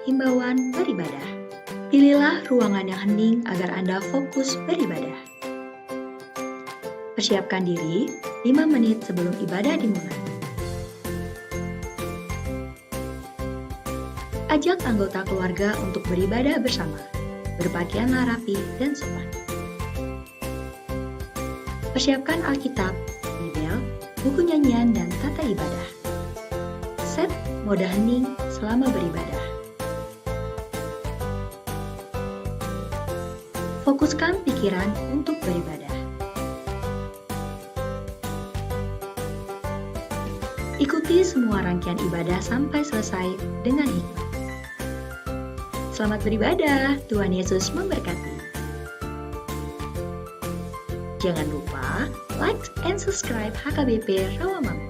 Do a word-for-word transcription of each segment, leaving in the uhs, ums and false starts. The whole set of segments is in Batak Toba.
Himbauan beribadah. Pilihlah ruangan yang hening agar Anda fokus beribadah. Persiapkan diri lima menit sebelum ibadah dimulai. Ajak anggota keluarga untuk beribadah bersama. Berpakaianlah rapi dan sopan. Persiapkan Alkitab, Bibel, buku nyanyian, dan tata ibadah. Set mode hening selama beribadah. Fokuskan pikiran untuk beribadah. Ikuti semua rangkaian ibadah sampai selesai dengan hikmat. Selamat beribadah, Tuhan Yesus memberkati. Jangan lupa like and subscribe H K B P Rawamangun.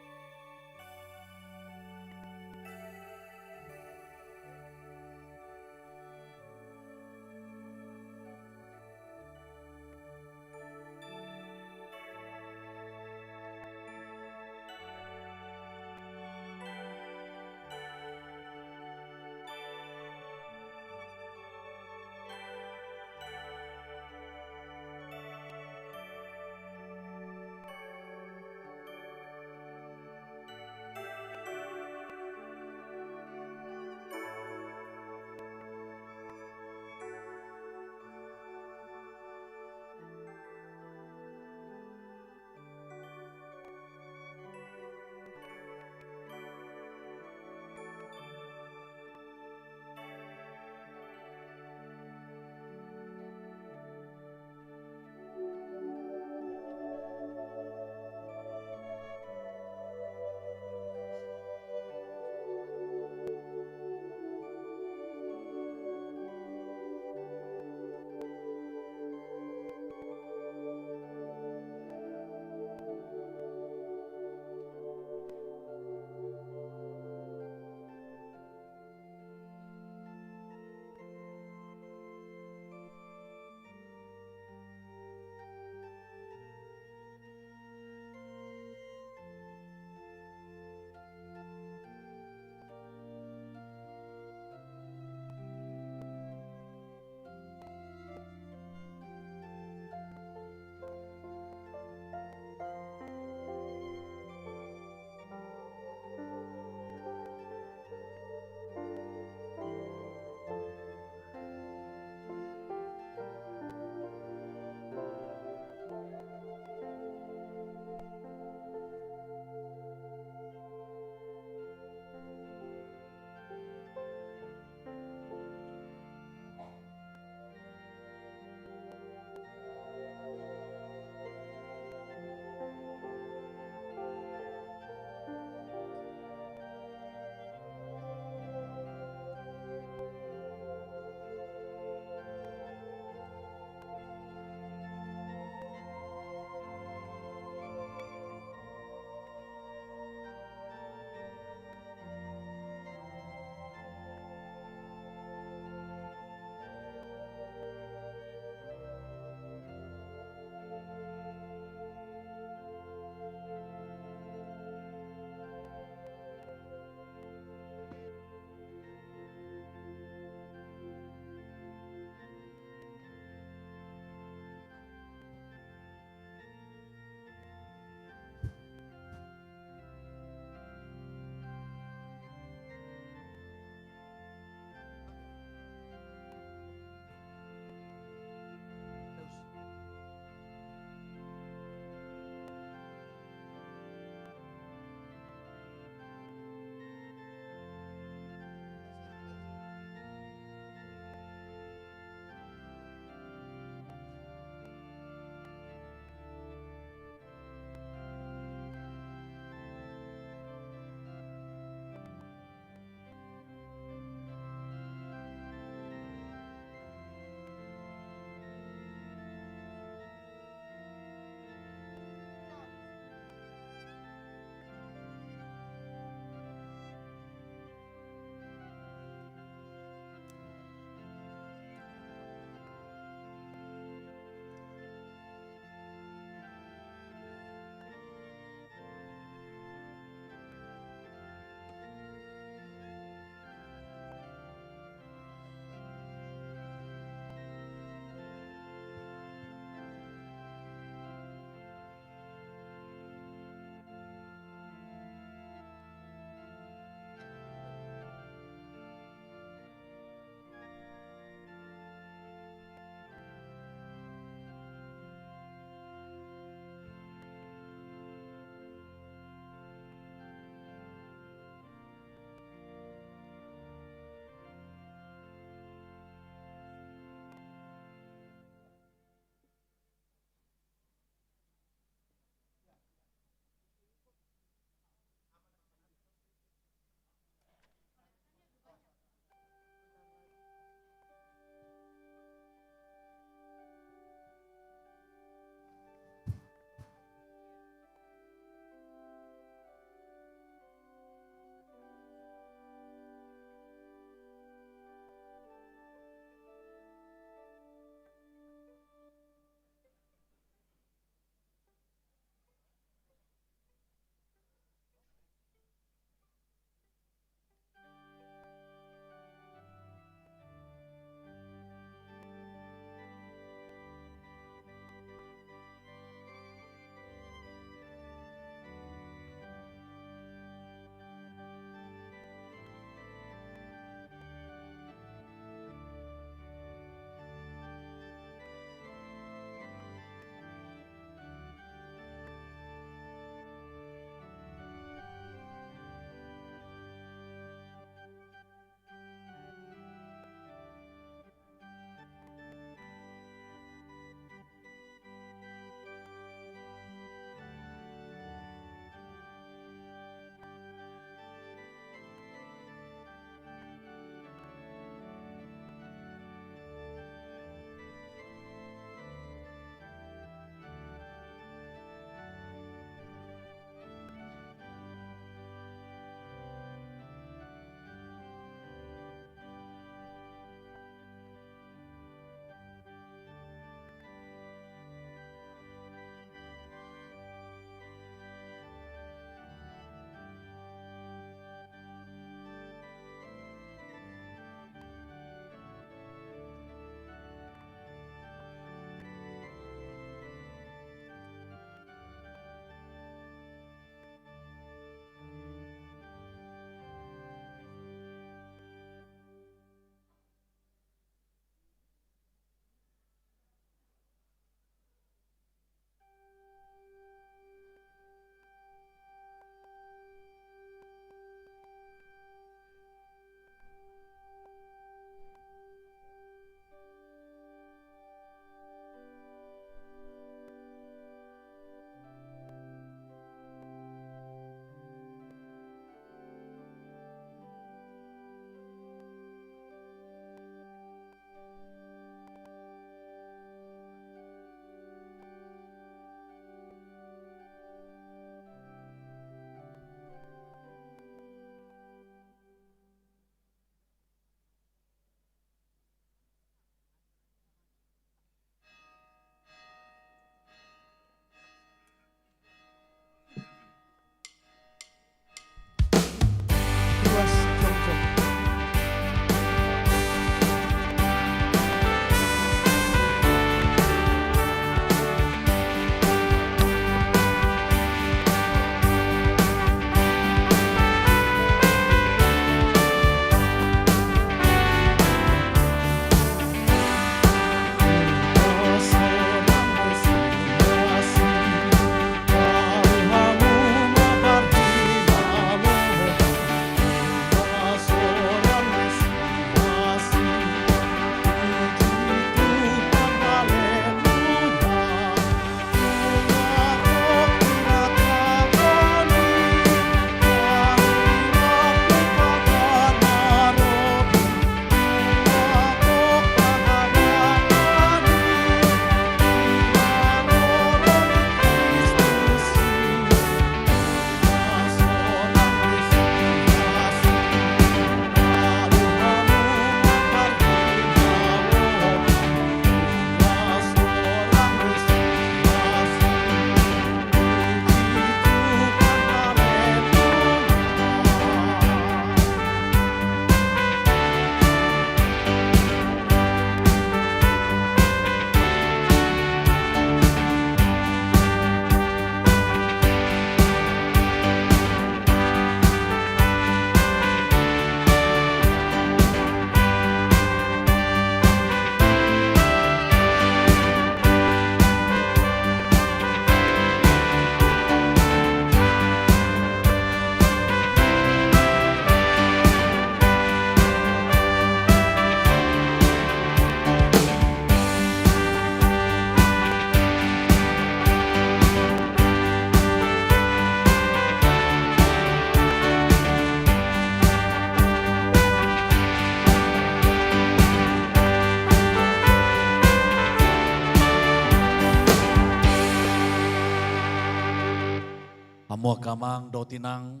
Amang dohot inang,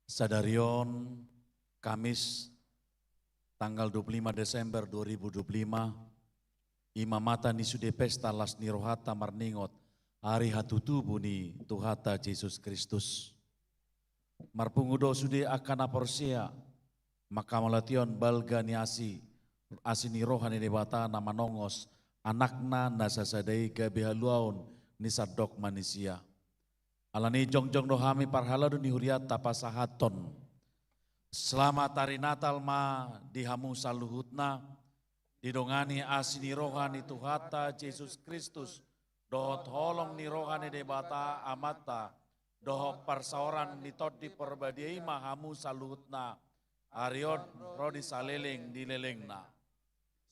sadari on Kamis tanggal dua puluh lima Desember dua ribu dua puluh lima, i ma mata ni sude pesta las ni rohanta marningot ari hatutubu ni Tuhanta Jesus Kristus. Marpungu do sude angka na porsea mangkamauliatehon balga ni asi, asi ni roha ni Debata na manongos Anakna na sasada i gabe haluaon ni sandok manisia. Alani i jongjong do hami parhalado ni hurianta pasahathon. Selamat Ari Natal ma di hamu saluhutna, didongani asi ni roha ni Tuhanta Jesus Kristus, dohot holong ni roha ni Debata Amanta, dohot parsaoran ni Tondi Parbadia i ma hamu saluhutna, ari on ro di saleleng ni lelengna.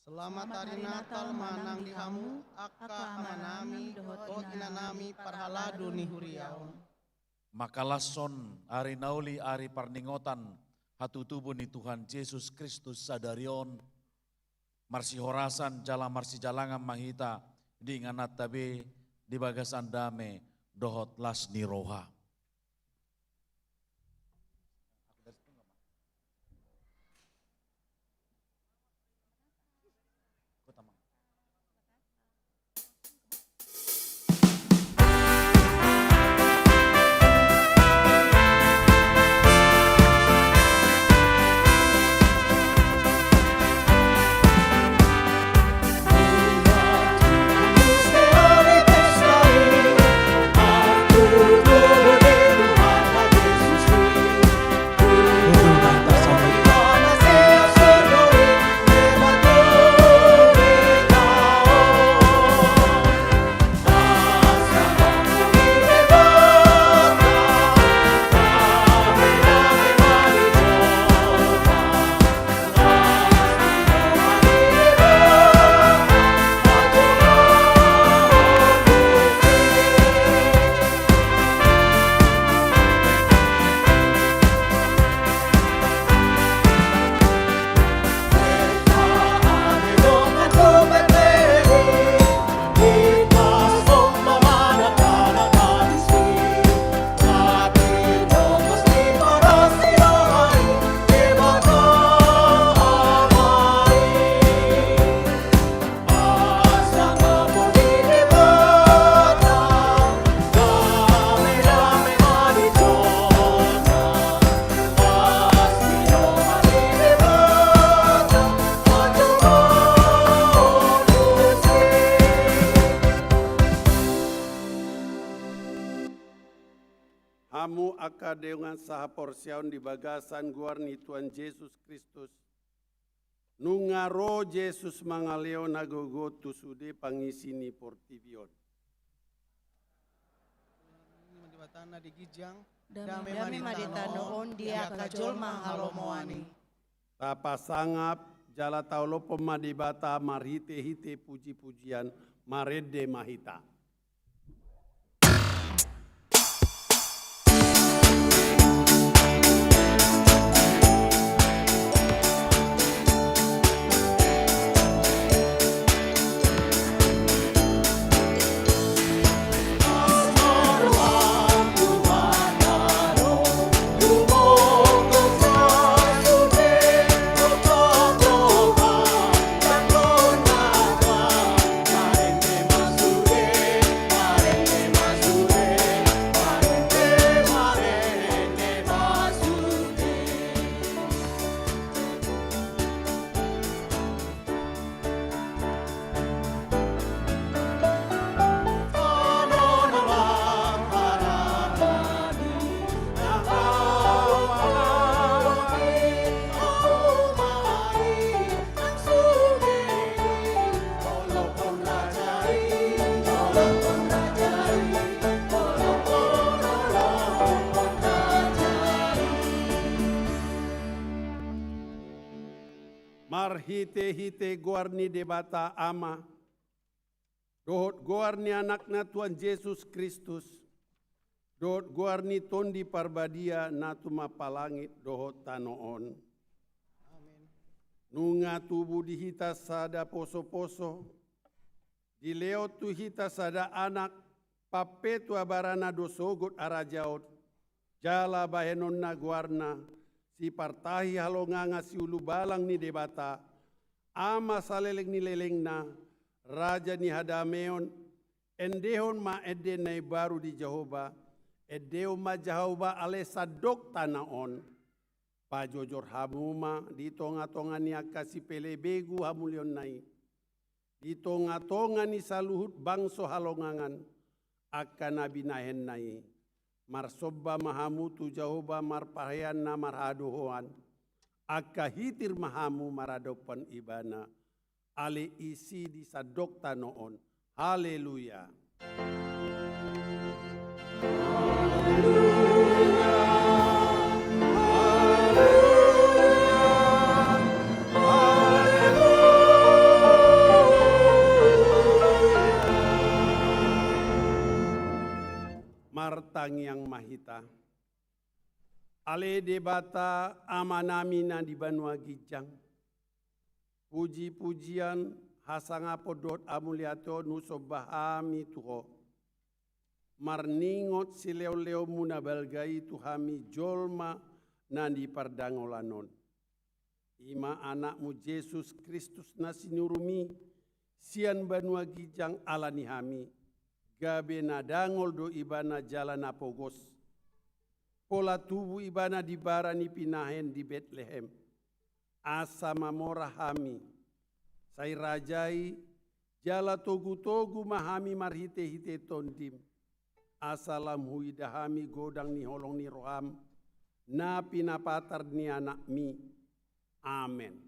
Selamat Ari Natal ma nang di hamu, angka amanami dohot inanami parhalado ni huria on. Mangkalashon ari na uli, ari parningotan hatutubu ni Tuhan Jesus Kristus sadari on, marsihorasan jala marsijalangan ma hita di ingananta be di bagasan dame dohot las ni roha. Hamu angka dongan sahaporseaon di bagasan goar ni Tuhan Jesus Kristus, nunga ro Jesus mangalehon hagogoon tu sude pangisi ni portibi on. Dame ma di ginjang, dame ma di tano on di angka jolma halomoan i. Tapasangap jala taolophon ma Debata marhitehite pujipujian, marende ma hita. Marhitehite goar ni Debata Ama, dohot goar ni Anakna Tuhan Jesus Kristus, dohot goar ni Tondi Parbadia na tumompa langit dohot tano on. Amen. Nunga tubu di hita sada posoposo, dilehon tu hita sada anak, Pampetu abarana do sogot harajaon, jala bahenonna goarna, sipartahi halongangan siulubalang ni Debata, Ama saleleng ni lelengna, Raja ni hadameon, endehon ma ende na imbaru di Jahowa, endehon ma Jahowa ale sandok tano on. Pajojor hamu ma di tongatonga ni angka sipelebegu hamulionna i, di tongatonga ni saluhut bangso halongangan, angka na binahenna i. Marsomba ma hamu tu Jahowa marpahean na marhadohoan, angka hitir ma hamu maradophon Ibana, ale isi di sandok tano on. Haleluya. Martangiang ma hita. Ale Debata Amanami na di banua ginjang, pujipujian, hasangapon dohot hamuliateon husomba hami tu Ho. Marningot silehonlehonMu na balga i tu hami jolma na di pardangolan on. I ma AnakMu Jesus Kristus na sinuruMi sian banua ginjang ala ni hami, gabe na dangol do Ibana jala na pogos. Pola tubu Ibana di bara ni pinahen di Betlehem, asa mamora hami. Sai rajai jala togutogu ma hami marhitehite TondiM, asa lam huida hami godang ni holong ni rohaM na pinapatar ni AnakMi. Amen.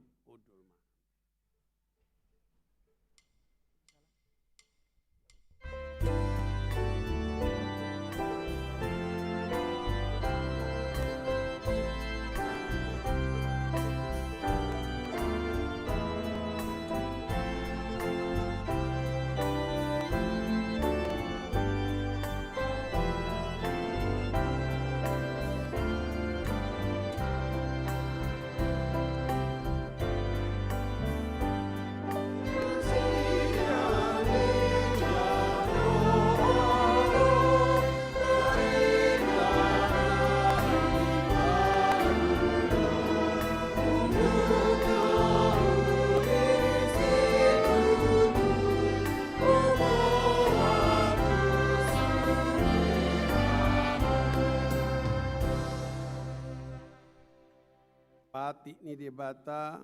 Patik ni Debata,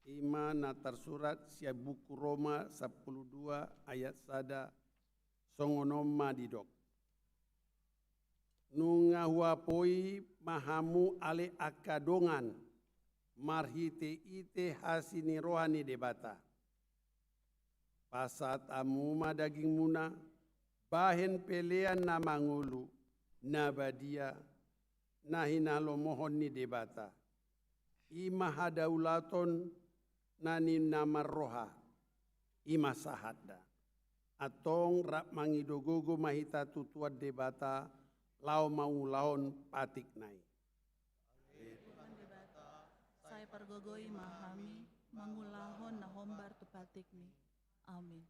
i ma na tarsurat sian buku Roma sampulu dua ayat sada, songon on ma didok. Nunga huapoi ma hamu ale angka dongan, marhiteite asi ni roha ni Debata. Pasahat hamu ma dagingmuna, bahen pelean na mangolu, na badia, na hinalomohon ni Debata. I ma hadaulaton na ni na marroha, i ma sahatna. Antong rap mangido gogo ma hita tu Tuhan Debata, laho mangulahon patikna i. Tuhan Debata, sai pargogoi ma hami, mangulahon na hombar tu patikmi. Amin.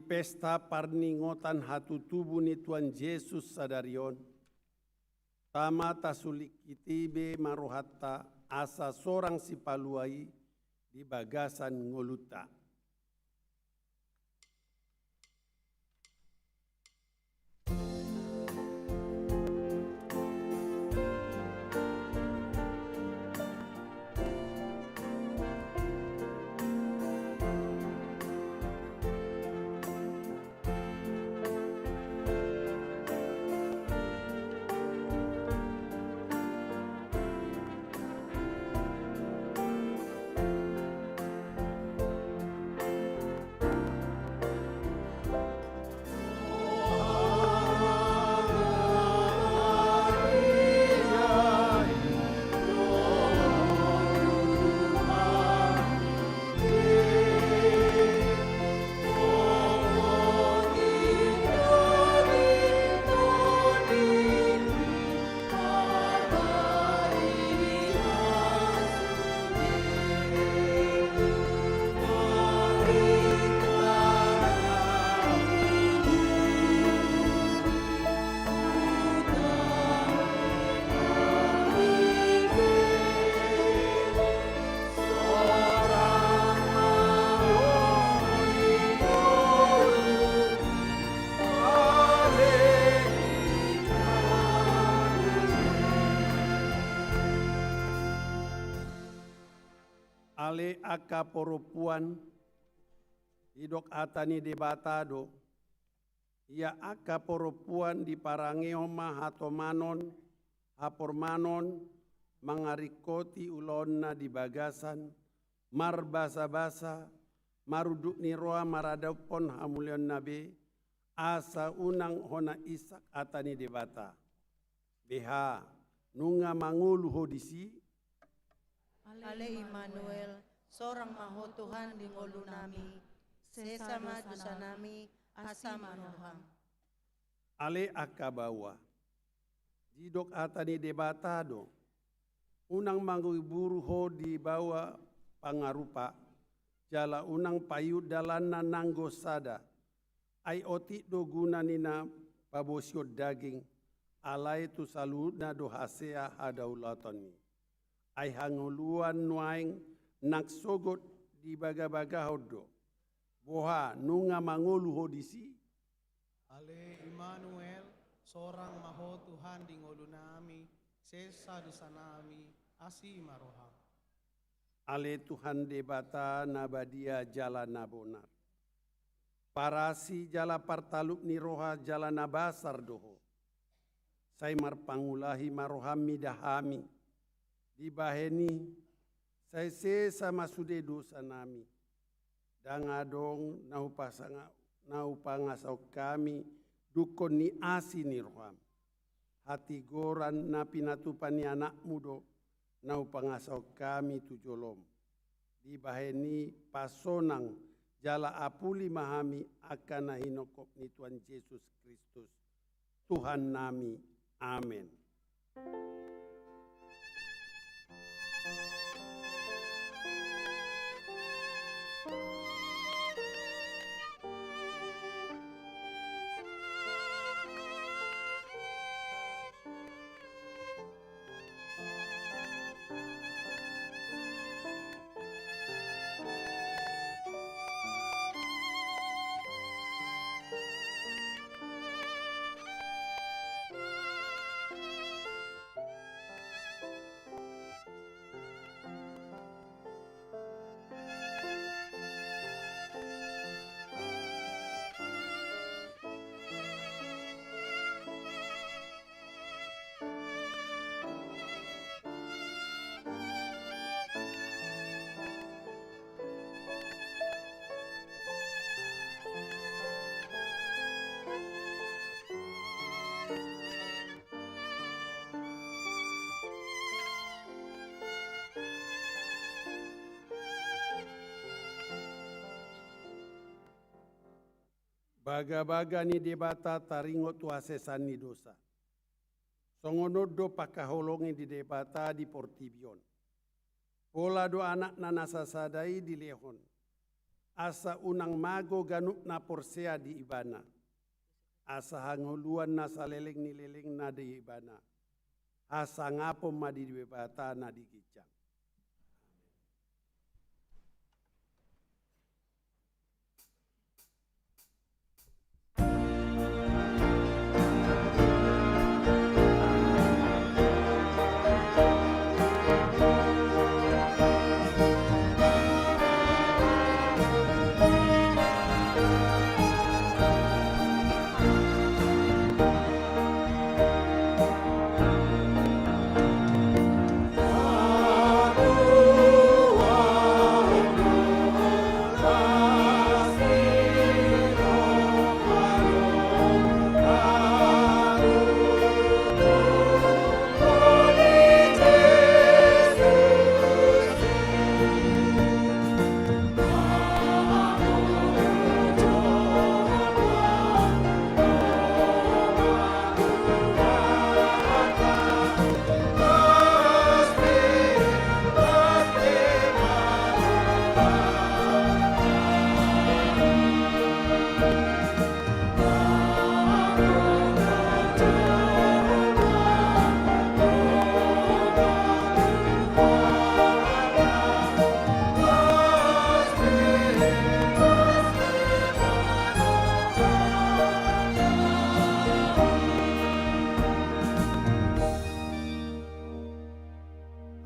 Pesta parningotan hatutubu ni Tuhan Jesus sadari on, tama tasulingkiti be ma rohanta asa sorang sipalua i di bagasan ngolunta. Ale angka parompuan, didok hata ni Debata do, ia angka parompuan diparangehon ma hatomanon, hapormanon, mangaringkoti ulaonna di bagasan, marbasabasa, marunduk ni roha maradophon hamuliaonna be, asa unang hona insak hata ni Debata. Beha, nunga mangolu ho disi? Ale Immanuel, sorang ma ho Tuhan di ngolunami, sesa ma dosanami, asi ma roham. Ale angka baoa, didok hata ni Debata do, unang mangiburu ho di baoa pangarupa, jala unang paihut dalanna nanggo sada, ai otik do guna ni na pabosihon daging, alai tu saluhutna do hasea hadaulaton i. Ai hangoluan nuaeng nang sogot dibagabagahon do. Boha, nunga mangolu ho disi? Ale Immanuel, sorang ma ho Tuhan di ngolunami, sesa dosanami, asi ma roham. Ale Tuhan Debata na badia jala na bonar, parasi jala partalup ni roha jala na basar do ho. Sai marpangulahi ma roham mida hami. Dibahen i, sai sesa ma sude dosanami. Ndang adong na hupasanga-, na hupangasahon hami dungkon ni asi ni roham. Hatigoran na pinatupa ni Anakmu do na hupangasahon hami tu jolom. Dibahen i pasonang jala apuli ma hami angka na hinongkop ni Tuhan Jesus Kristus, Tuhannami. Amen. Bagabaga ni Debata taringot tu hasesaan ni dosa. Songon on do pangkaholongi ni Debata di portibi on. Pola do Anakna na sasada i dilehon, asa unang mago ganup na porsea di Ibana, asa hangoluan na saleleng ni lelengna di Ibana, hasangapon ma di Debata na di ginjang.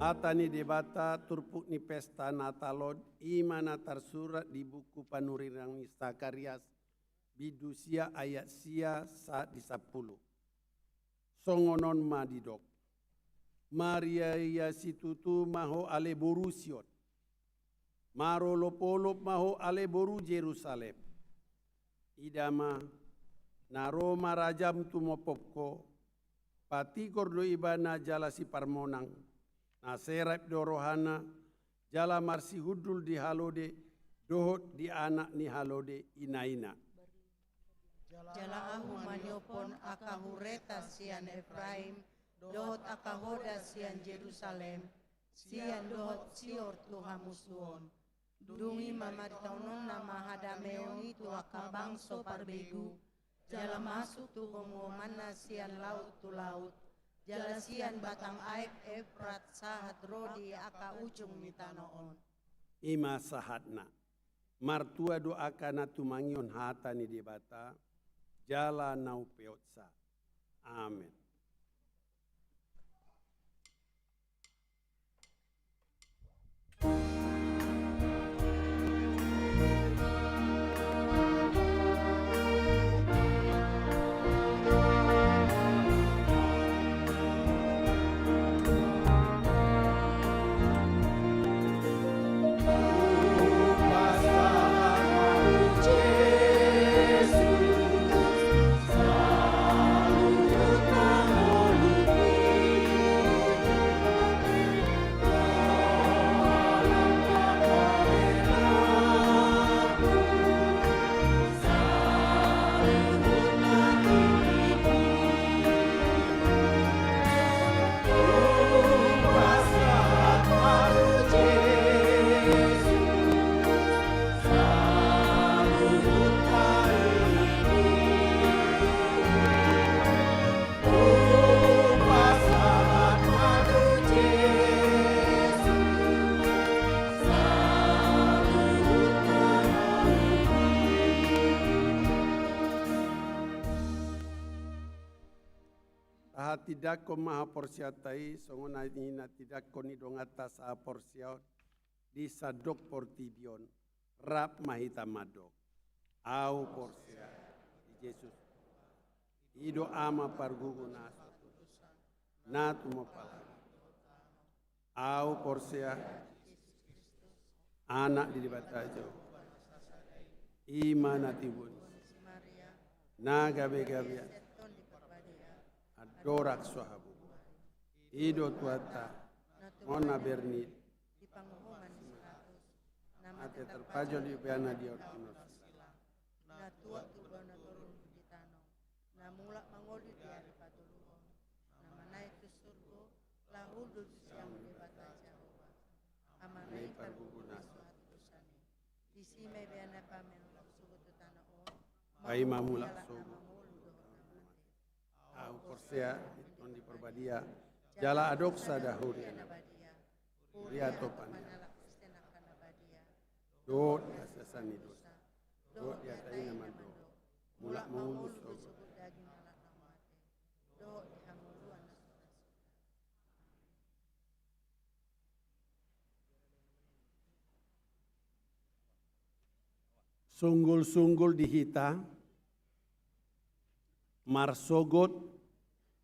Hata ni Debata, turpuk ni pesta Natal on, i ma na tarsurat di buku panurirang ni Sakarias, bindu sia, ayat sia sahat di sampulu. Songon on ma didok: Mariaria situtu ma ho ale boru Sion. Marolopolop ma ho ale boru Jerusalem. Ida ma, na ro ma rajam tumophop ho, patigor do Ibana jala siparmonang, na serep do rohana, jala marsihundul di halode dohot di anak ni halode inaina. Jala Ahu maniophon angka hureta sian Efraim dohot angka hoda sian Jerusalem, sian dohot sior tu hamusuon. Dung i ma maritaononna ma hadameon i tu angka bangso parbegu, jala masuk tu gomomanna sian laut tu laut, jala sian batang aek Efrat sahat ro di angka ujung ni tano on. I ma sahatna. Martua do angka na tumangihon hata ni Debata, jala na umpeopsa. Amen. Tahatindangkon ma haporseaonta i, songon na tinatindangkon ni donganta sahaporseaon di sandok portibi on. Rap ma hita mandok. Ahu porsea di Jesus. I do Ama parguguna na tumompa langit. Ahu porsea Anak ni Debata Jahowa. I ma na tibu ni si Maria, na gabegabe, andorang so habubuhan. I do Tuhanta, na tumon na berni di panguhuman ni si Pilatus, na mate tarpajal di bana di aut na tuat tu bona toru di tano, na mulak mangolu di ari patoluhon, na manaek tu surgo, laho hundul tu siamun ni Debata Jahowa. Amana i parguguna sahat tu dosana i. Disi ma ibana pameon sogot tu tano on. Paima mulak sogot. Ahu porsea di Tondi Parbadia, jala adong sada huria na badia. Huria topan. Dohot hasiasan ni dosa. Dohot di hata i na mandok. Mulak ma ulu sogot. Dohot di hangoluan na so ra suda. Sunggul-sunggul di hita, marsogot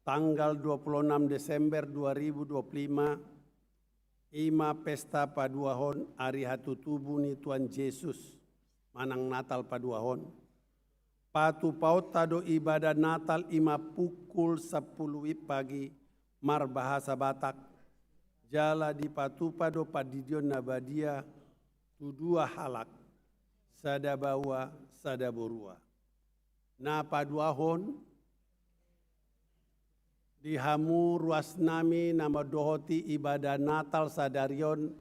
tanggal dua puluh enam Desember dua ribu dua puluh lima, i ma pesta paduahon ari hatutubu ni Tuhan Jesus, manang Natal paduahon. Patupaonta do ibadah Natal i ma pukul sampulu i pagi marbahasa Batak, jala dipatupa do pandidion na badia tu dua halak, sada baoa, sada borua. Na paduahon, di hamu ruasnami na mandohoti ibadah Natal sadari on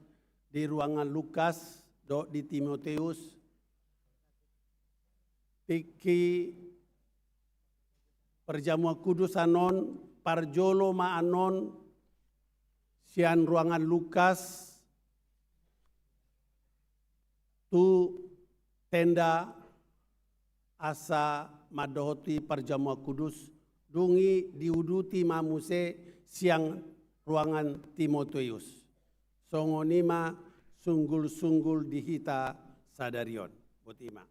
di ruangan Lukas dohot di Timoteus, tingki parjamuan kudus annon, parjolo ma annon sian ruangan Lukas tu tenda asa mandohoti parjamuan kudus, dung i diuduti ma muse sian ruangan Timoteus. Songon i ma sunggul-sunggul di hita sadari on. Boti ma.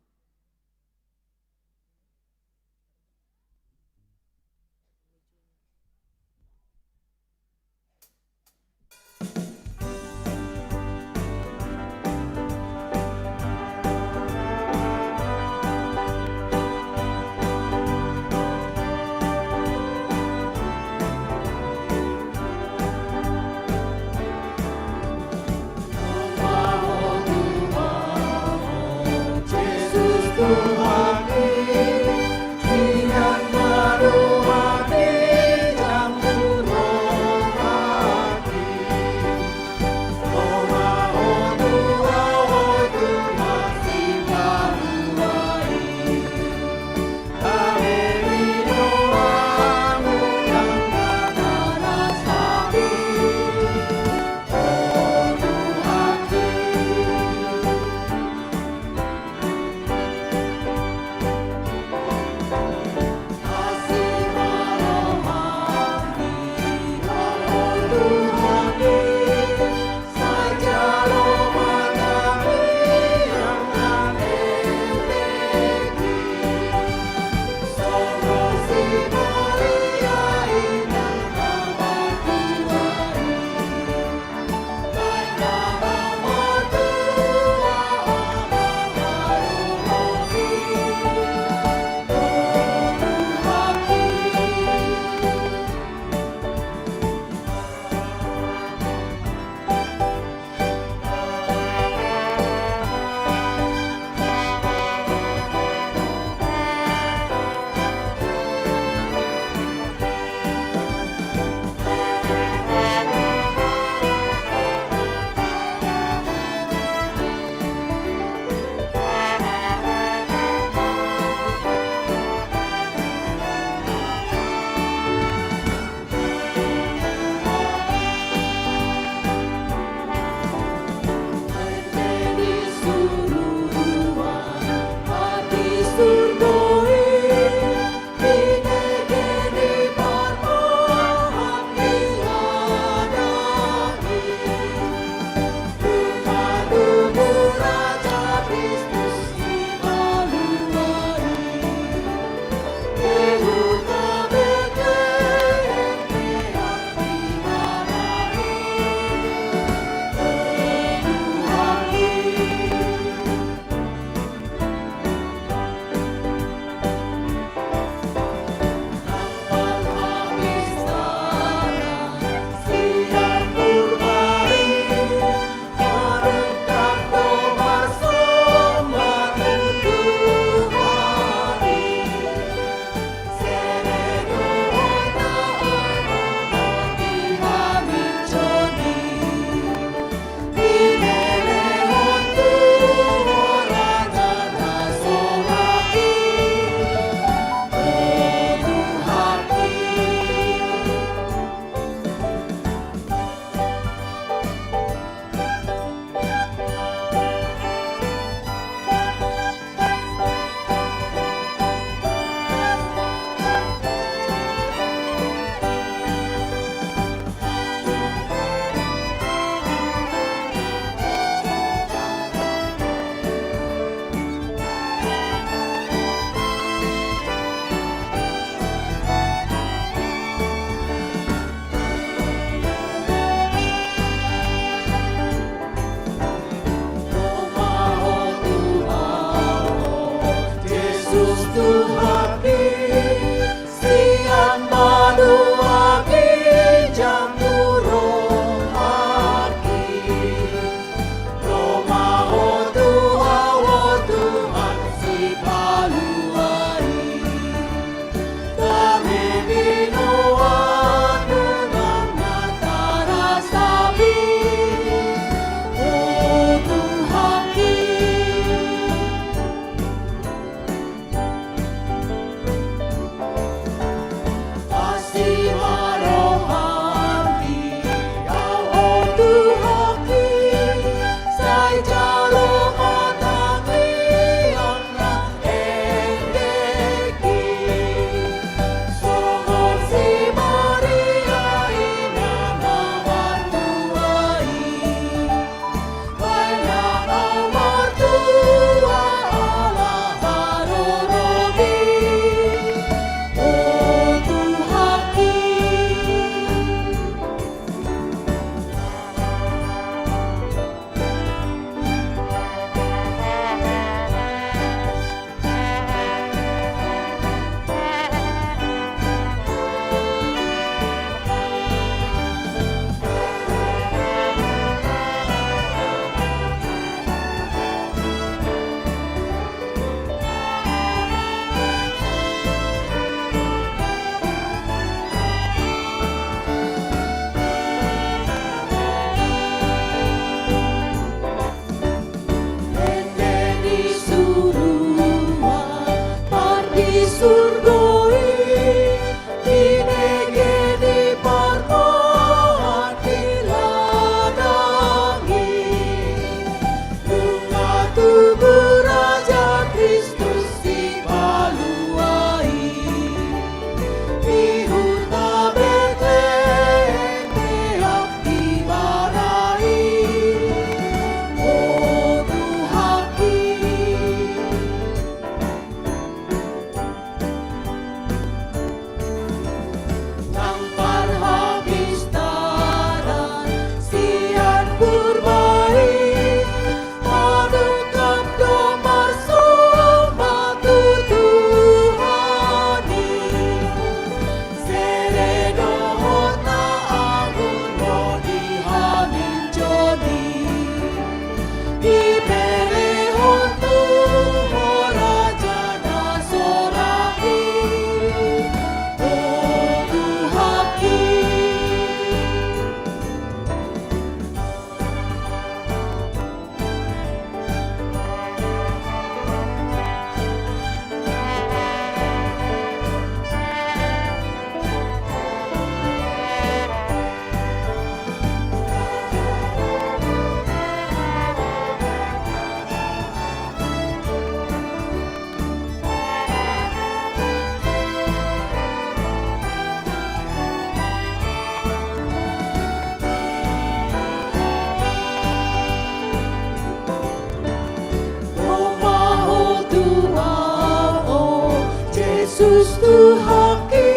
Yesus Tuhanki,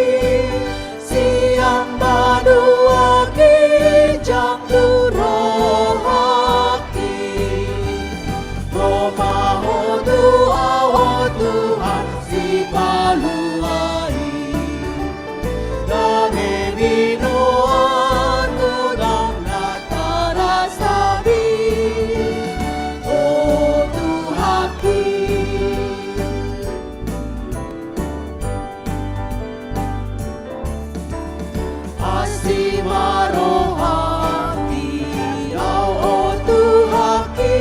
sian banua ginjang tu rohangki. Ro ma Ho tu ahu, Tuhan Sipalua i. Dame binoanmu ndang na tarasami, Ho Tuhanki. Asi ma rohangki, Ho Tuhanki,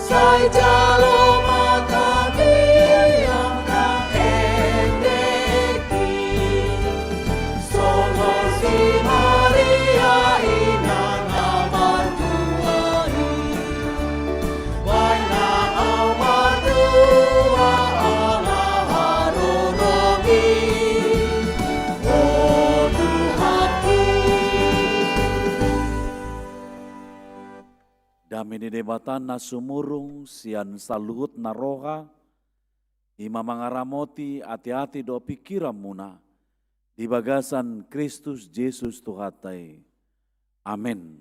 sai jalo ma tangiang na endek i. Songon si Maria inang na martua i. Baen ma au martua ala haroromi, Ho Tuhanki. Dame ni Debata na sumurung sian saluhut na roha, i ma mangaramoti ateate dohot pingkiranmuna di bagasan Kristus Jesus Tuhanta i. Amen.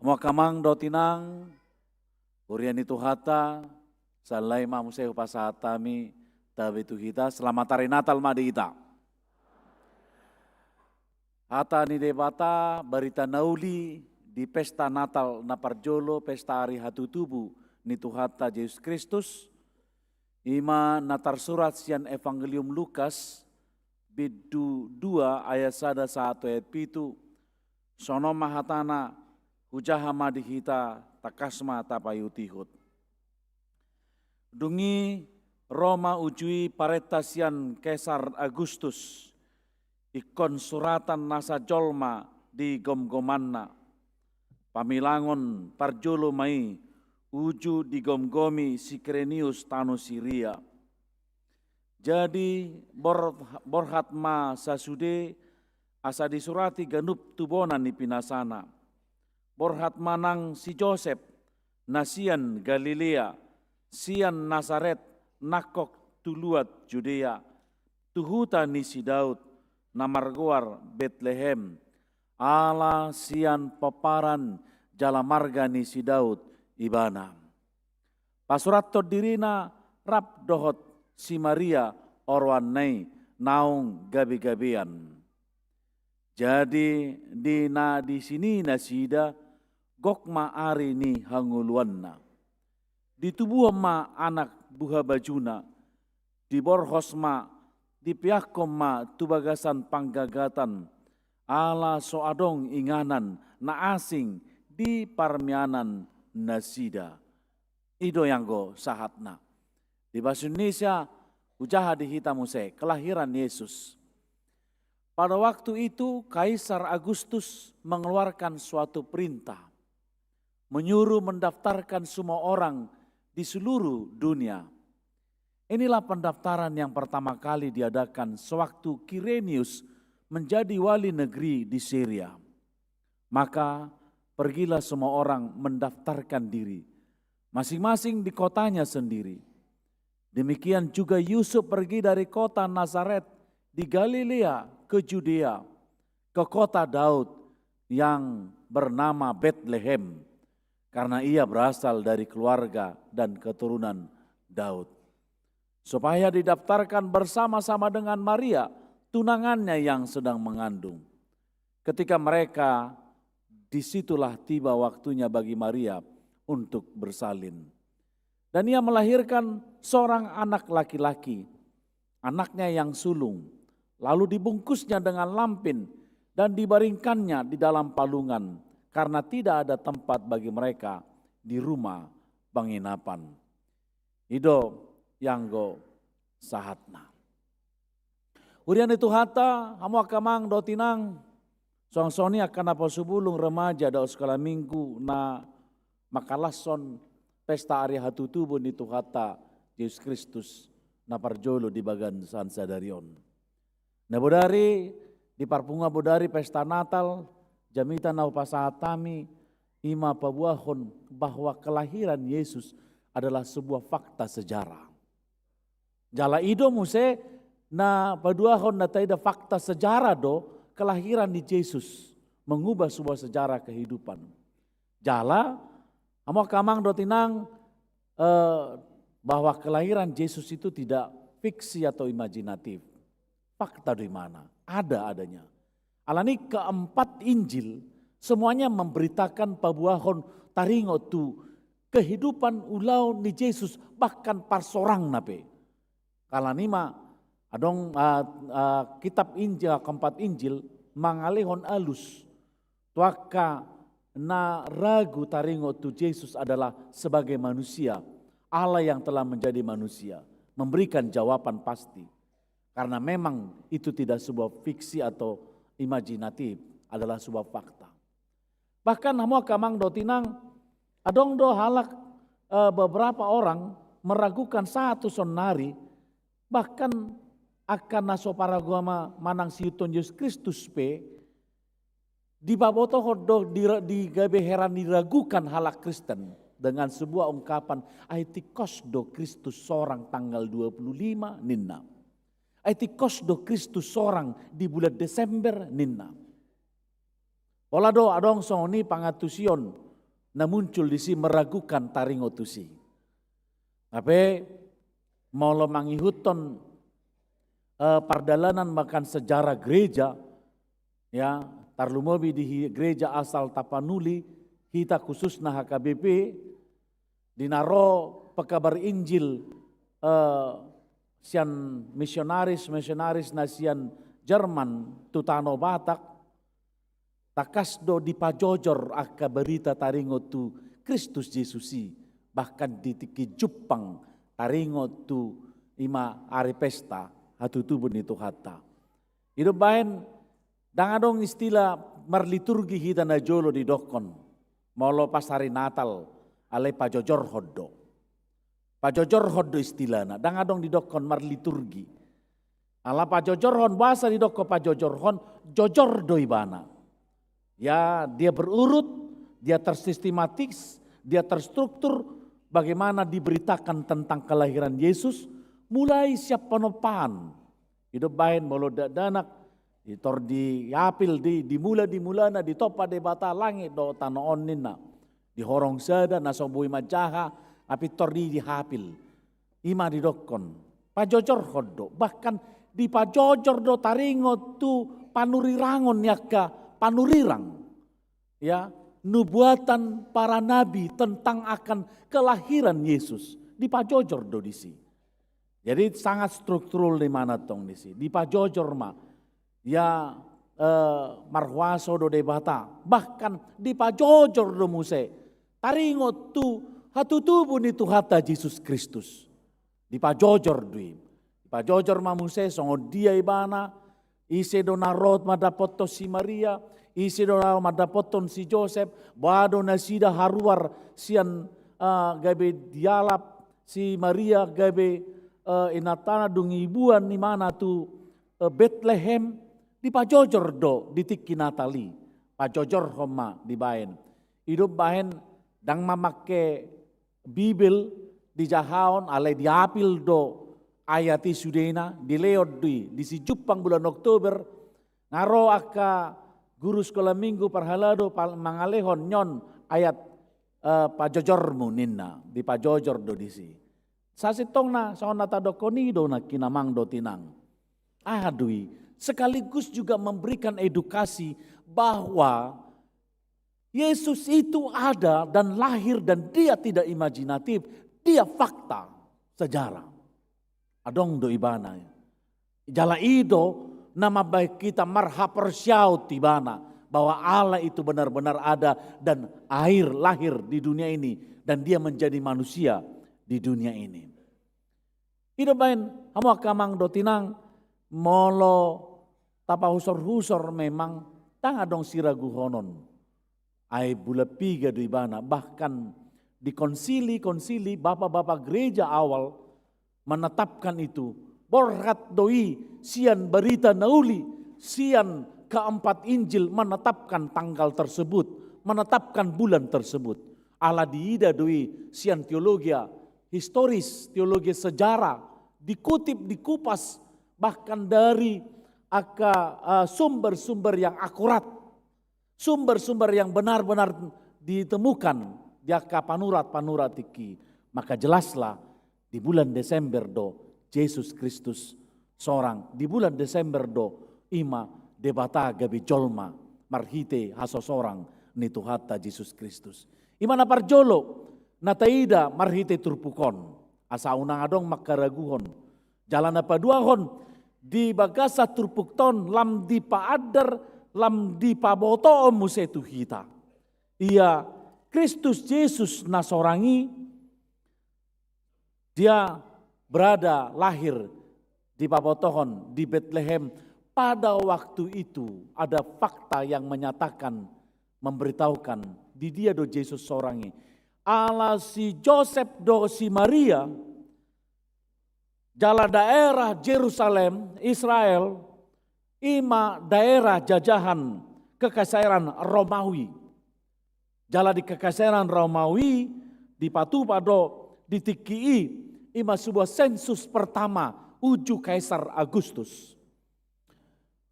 Hamu angka amang dohot inang, huria ni Tuhanta, sahali ma muse hupasahat hami tabe tu hita, selamat hari Natal ma di hita. Hata ni Debata, barita na uli di pesta Natal na parjolo, pesta ari hatutubu ni Tuhanta Jesus Kristus, i ma na tarsurat sian Evangelium Lukas, bindu dua ayat sada sahat tu ayat pitu. Songon on ma hatana, hujaha ma di hita, tangkas ma tapaihutihut. Dung i ro ma uju i parenta sian Kesar Agustus, ingkon suratan nasa jolma di gomgomanna. Pamilangon parjolo ma i uju digomgomi si Kirenius tano Siria. Jadi bor-, borhat ma sasude asa disurati ganup tubuan ni pinasana. Borhat ma nang si Josep, na sian Galilea, sian Nasaret, nangkok tu luat Judea, tu huta ni si Daud, na margoar Betlehem, ala sian pomparan jala marga ni si Daud ibana. Pasurathon dirina rap dohot si Maria oroanna i naung gabegabean. Jadi di na disini nasida, gok ma ari ni hangoluanna. Ditubuhon ma anak buhabajuna, diborhos ma, dipeakhon ma tu bagasan panggagatan, ala so adong inganan na asing di parmeanan nasida. I do i anggo sahatna. Di bahasa Indonesia, hujaha di hita muse, kelahiran Yesus. Pada waktu itu, Kaisar Agustus mengeluarkan suatu perintah, menyuruh mendaftarkan semua orang di seluruh dunia. Inilah pendaftaran yang pertama kali diadakan sewaktu Kirenius menjadi wali negeri di Syria. Maka pergilah semua orang mendaftarkan diri, masing-masing di kotanya sendiri. Demikian juga Yusuf pergi dari kota Nazaret di Galilea ke Judea, ke kota Daud yang bernama Betlehem, karena ia berasal dari keluarga dan keturunan Daud, supaya didaftarkan bersama-sama dengan Maria, tunangannya yang sedang mengandung. Ketika mereka, disitulah tiba waktunya bagi Maria untuk bersalin. Dan ia melahirkan seorang anak laki-laki, anaknya yang sulung. Lalu dibungkusnya dengan lampin dan dibaringkannya di dalam palungan, karena tidak ada tempat bagi mereka di rumah penginapan. I do i anggo sahatna. Huria ni Tuhanta, hamu angka amang dohot inang, songon i angka naposobulung, remaja dohot sekolah minggu na mangkalashon pesta ari hatutubu ni Tuhanta Jesus Kristus na parjolo di bagasan sadari on. Na bodari, di parpunguan bodari pesta Natal, jamita na hupasahat hami, i ma paboahon bahwa kelahiran Yesus adalah sebuah fakta sejarah. Jala i do muse na paduahon na taida fakta sejarah do kelahiran ni Jesus mengubah sebuah sejarah kehidupan. Jala hamu angka amang dohot inang, eh, bahwa kelahiran Jesus itu tidak fiksi atau imajinatif. Fakta do ibana, ada adanya. Alani keempat Injil semuanya memberitakan paboahon taringot tu kehidupan ulaon ni Jesus, bahkan parsorangna pe. Alani ma adong, ah, ah, kitab Injil, keempat Injil mangalehon alus tu angka na ragu taringot tu Jesus adalah sebagai manusia, Allah yang telah menjadi manusia, memberikan jawaban pasti. Karena memang itu tidak sebuah fiksi atau imajinatif, adalah sebuah fakta. Bahkan hamu angka amang dohot inang, adong do halak, eh, beberapa orang meragukan sahat tu saonnari, bahkan angka na so paragama manang siihuthon Jesus Kristus pe, dipabotohon do di, di gabe heran diragukan halak Kristen dengan sebuah ungkapan, "Ai tingkos do Kristus sorang tanggal dua puluh lima," ninna. "Ai tingkos do Kristus sorang di bulan Desember," ninna. Pola do adong songon i pangantusion na muncul disi meragukan taringot tusi. Hape molo mangihuthon, eh, pardalanan bahkan sejarah gereja, ya, tarlumobi di hi-, gereja asal Tapanuli, hita khususna H K B P, di na ro pekabar Injil, eh, sian misionaris, misionaris na sian Jerman tu tano Batak, tangkas do dipajojor angka barita taringot tu Kristus Jesus i, bahkan di tingki jumpang taringot tu ima ari pesta hatutubu ni Tuhanta. I do baen, ndang adong istilah marliturgi hita na jolo didokkon, molo pas ari Natal, alai pajojorhon do. Pajojorhon do istilahna, ndang adong didokkon marliturgi. Ala pajojorhon, boasa didokkon pajojorhon, jojor do ibana. Ya, dia berurut, dia tersistematis, dia terstruktur, bagaimana diberitakan tentang kelahiran Yesus, mulai sian panompaan. I do baen molo dakdanak, di tor di apil di, di mula, di mulana ditompa Debata langit dohot tano on ninna. Di horong sada na so boi manjaha, na pintor di, di apil. Ima didokkon. Pajojorhon do. Bahkan dipajojor do taringot tu panurirangon ni angka panurirang. Ya, nubuatan para nabi tentang akan kelahiran Yesus. Dipajojor do disi. Jadi sangat struktural do ibana tong disi. Dipajojor ma. Ya, eh, marhuaso do Debata. Bahkan dipajojor do muse taringot tu hatutubu ni Tuhanta Jesus Kristus. Dipajojor do i. Dipajojor ma muse songon dia ibana, ise do na ro mandapothon si Maria, ise do na ro mandapothon si Josep, boha do nasida haruar sian, eh, gabe dialap si Maria gabe, eh, inantana dung ibuan imana tu, eh, Betlehem, dipajojor do di tingki Natal i, pajojorhon ma dibaen. I do baen ndang mamangke Bibel dijahaon, alai diapil do ayat i sudena, dilehon do i, di sijumpang bulan Oktober, nga ro angka guru sekolah minggu parhalado pal-, mangalehon on ayat, eh, pajojormu ninna, dipajojor do disi. Sasintongna, songon na tadokkon i do nangkin amang dohot inang. Aha do i, sekaligus juga memberikan edukasi bahwa Yesus itu ada dan lahir dan dia tidak imajinatif, dia fakta sejarah. Adong do ibana. Jala i do na mambaen hita marhaporseaon tu ibana bahwa Allah itu benar-benar ada dan air lahir di dunia ini dan dia menjadi manusia di dunia ini. I do baen, hamu angka amang dohot inang, molo tapahusorhusor memang ndang adong siraguhonon. Ai bulan piga do ibana, bahkan di konsili-konsili bapa-bapa gereja awal menetapkan itu, borhat do i sian barita na uli, sian keempat Injil menetapkan tanggal tersebut, menetapkan bulan tersebut. Ala diida do i sian teologia historis, teologia sejarah, dikutip, dikupas, bahkan dari angka, eh, sumber-sumber yang akurat, sumber-sumber yang benar-benar ditemukan di angka panurat-panurat tingki. Maka jelaslah, di bulan Desember do Jesus Kristus sorang, di bulan Desember do i ma Debata gabe jolma marhite hasosorang ni Tuhanta Jesus Kristus. I ma na parjolo na taida marhite turpuk on, asa unang adong mangkaraguhon. Jala na paduahon, di bagasan turpukta on lam dipaandar, lam dipabotohon muse tu hita. Ia Kristus Jesus na sorang i, dia berada, lahir, dipabotohon di Betlehem. Pada waktu itu ada fakta yang menyatakan, memberitahukan, di dia do Jesus sorang i. Ala si Josep dohot si Maria, jala daerah Jerusalem, Israel, i ma daerah jajahan kekaisaran Romawi. Jala di kekaisaran Romawi dipatupa do di tingki i, i ma sebuah sensus pertama uju Kaisar Agustus.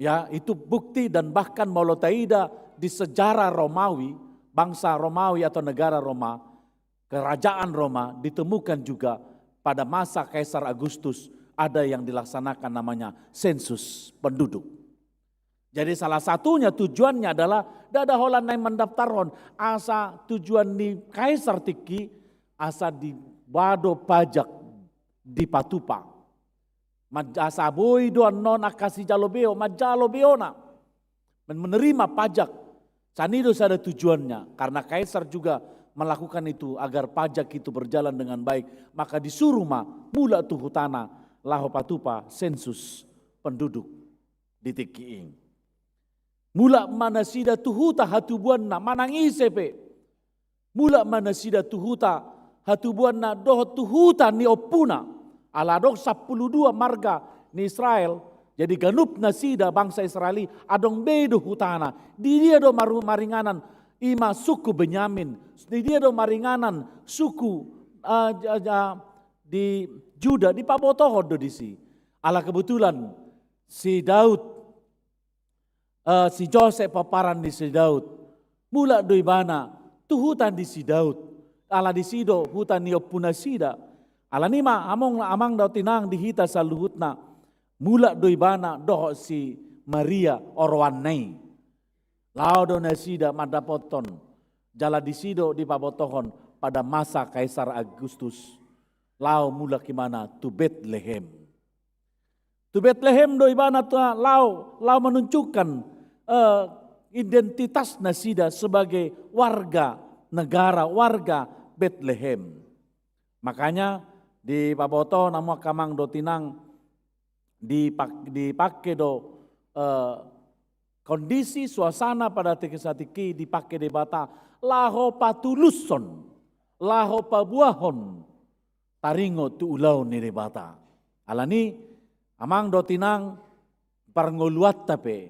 Ya, itu bukti, dan bahkan molo taida di sejarah Romawi, bangsa Romawi atau negara Roma, kerajaan Roma, ditemukan juga pada masa Kaisar Agustus ada yang dilaksanakan namanya sensus penduduk. Jadi salah satunya tujuannya adalah ndada holan naeng mandaftarhon, asa tujuan ni kaisar tingki asa dibado pajak dipatupa. Maj-, asa boi do annon angka sijalo beo manjalo beona, men-, menerima pajak. Sani do sada tujuannya, karena kaisar juga melakukan itu agar pajak itu berjalan dengan baik. Maka disuruh ma mulak tu hutana laho patupa sensus penduduk di tingki i. Mulak ma nasida tu huta hatubuanna, manang ise pe. Mulak ma nasida tu huta hatubuanna dohot tu huta ni ompuna. Ala adong sampulu dua marga ni Israel, jadi ganup nasida bangsa Israel i adong be do hutana. Di dia do maru-, maringanan, i ma suku Benyamin. Di dia do maringanan suku, eh, ja-, ja-, di Juda, dipabotohon do disi. Ala kebetulan si Daud, eh, si Josep pomparan ni si Daud, mulak do ibana tu huta ni si Daud. Ala disi do huta ni ompunasida. Alani i ma amang, amang dohot inang, di hita saluhutna, mulak do ibana dohot si Maria oroanna i. Laho do nasida mandapothon, jala disi do dipabotohon pada masa Kaisar Agustus. Laho mulak ibana tu Betlehem. Tu Betlehem do ibana tu laho, laho menunjukkan, eh, identitas nasida sebagai warga negara, warga Betlehem. Makanya dipaboto hamu angka amang dohot inang, dipak-, dipake do, eh, kondisi suasana pada tingki satingki dipake Debata laho patulushon, laho paboahon taringot tu ulaon ni Debata. Alani i, amang dohot inang, parngoluanta pe,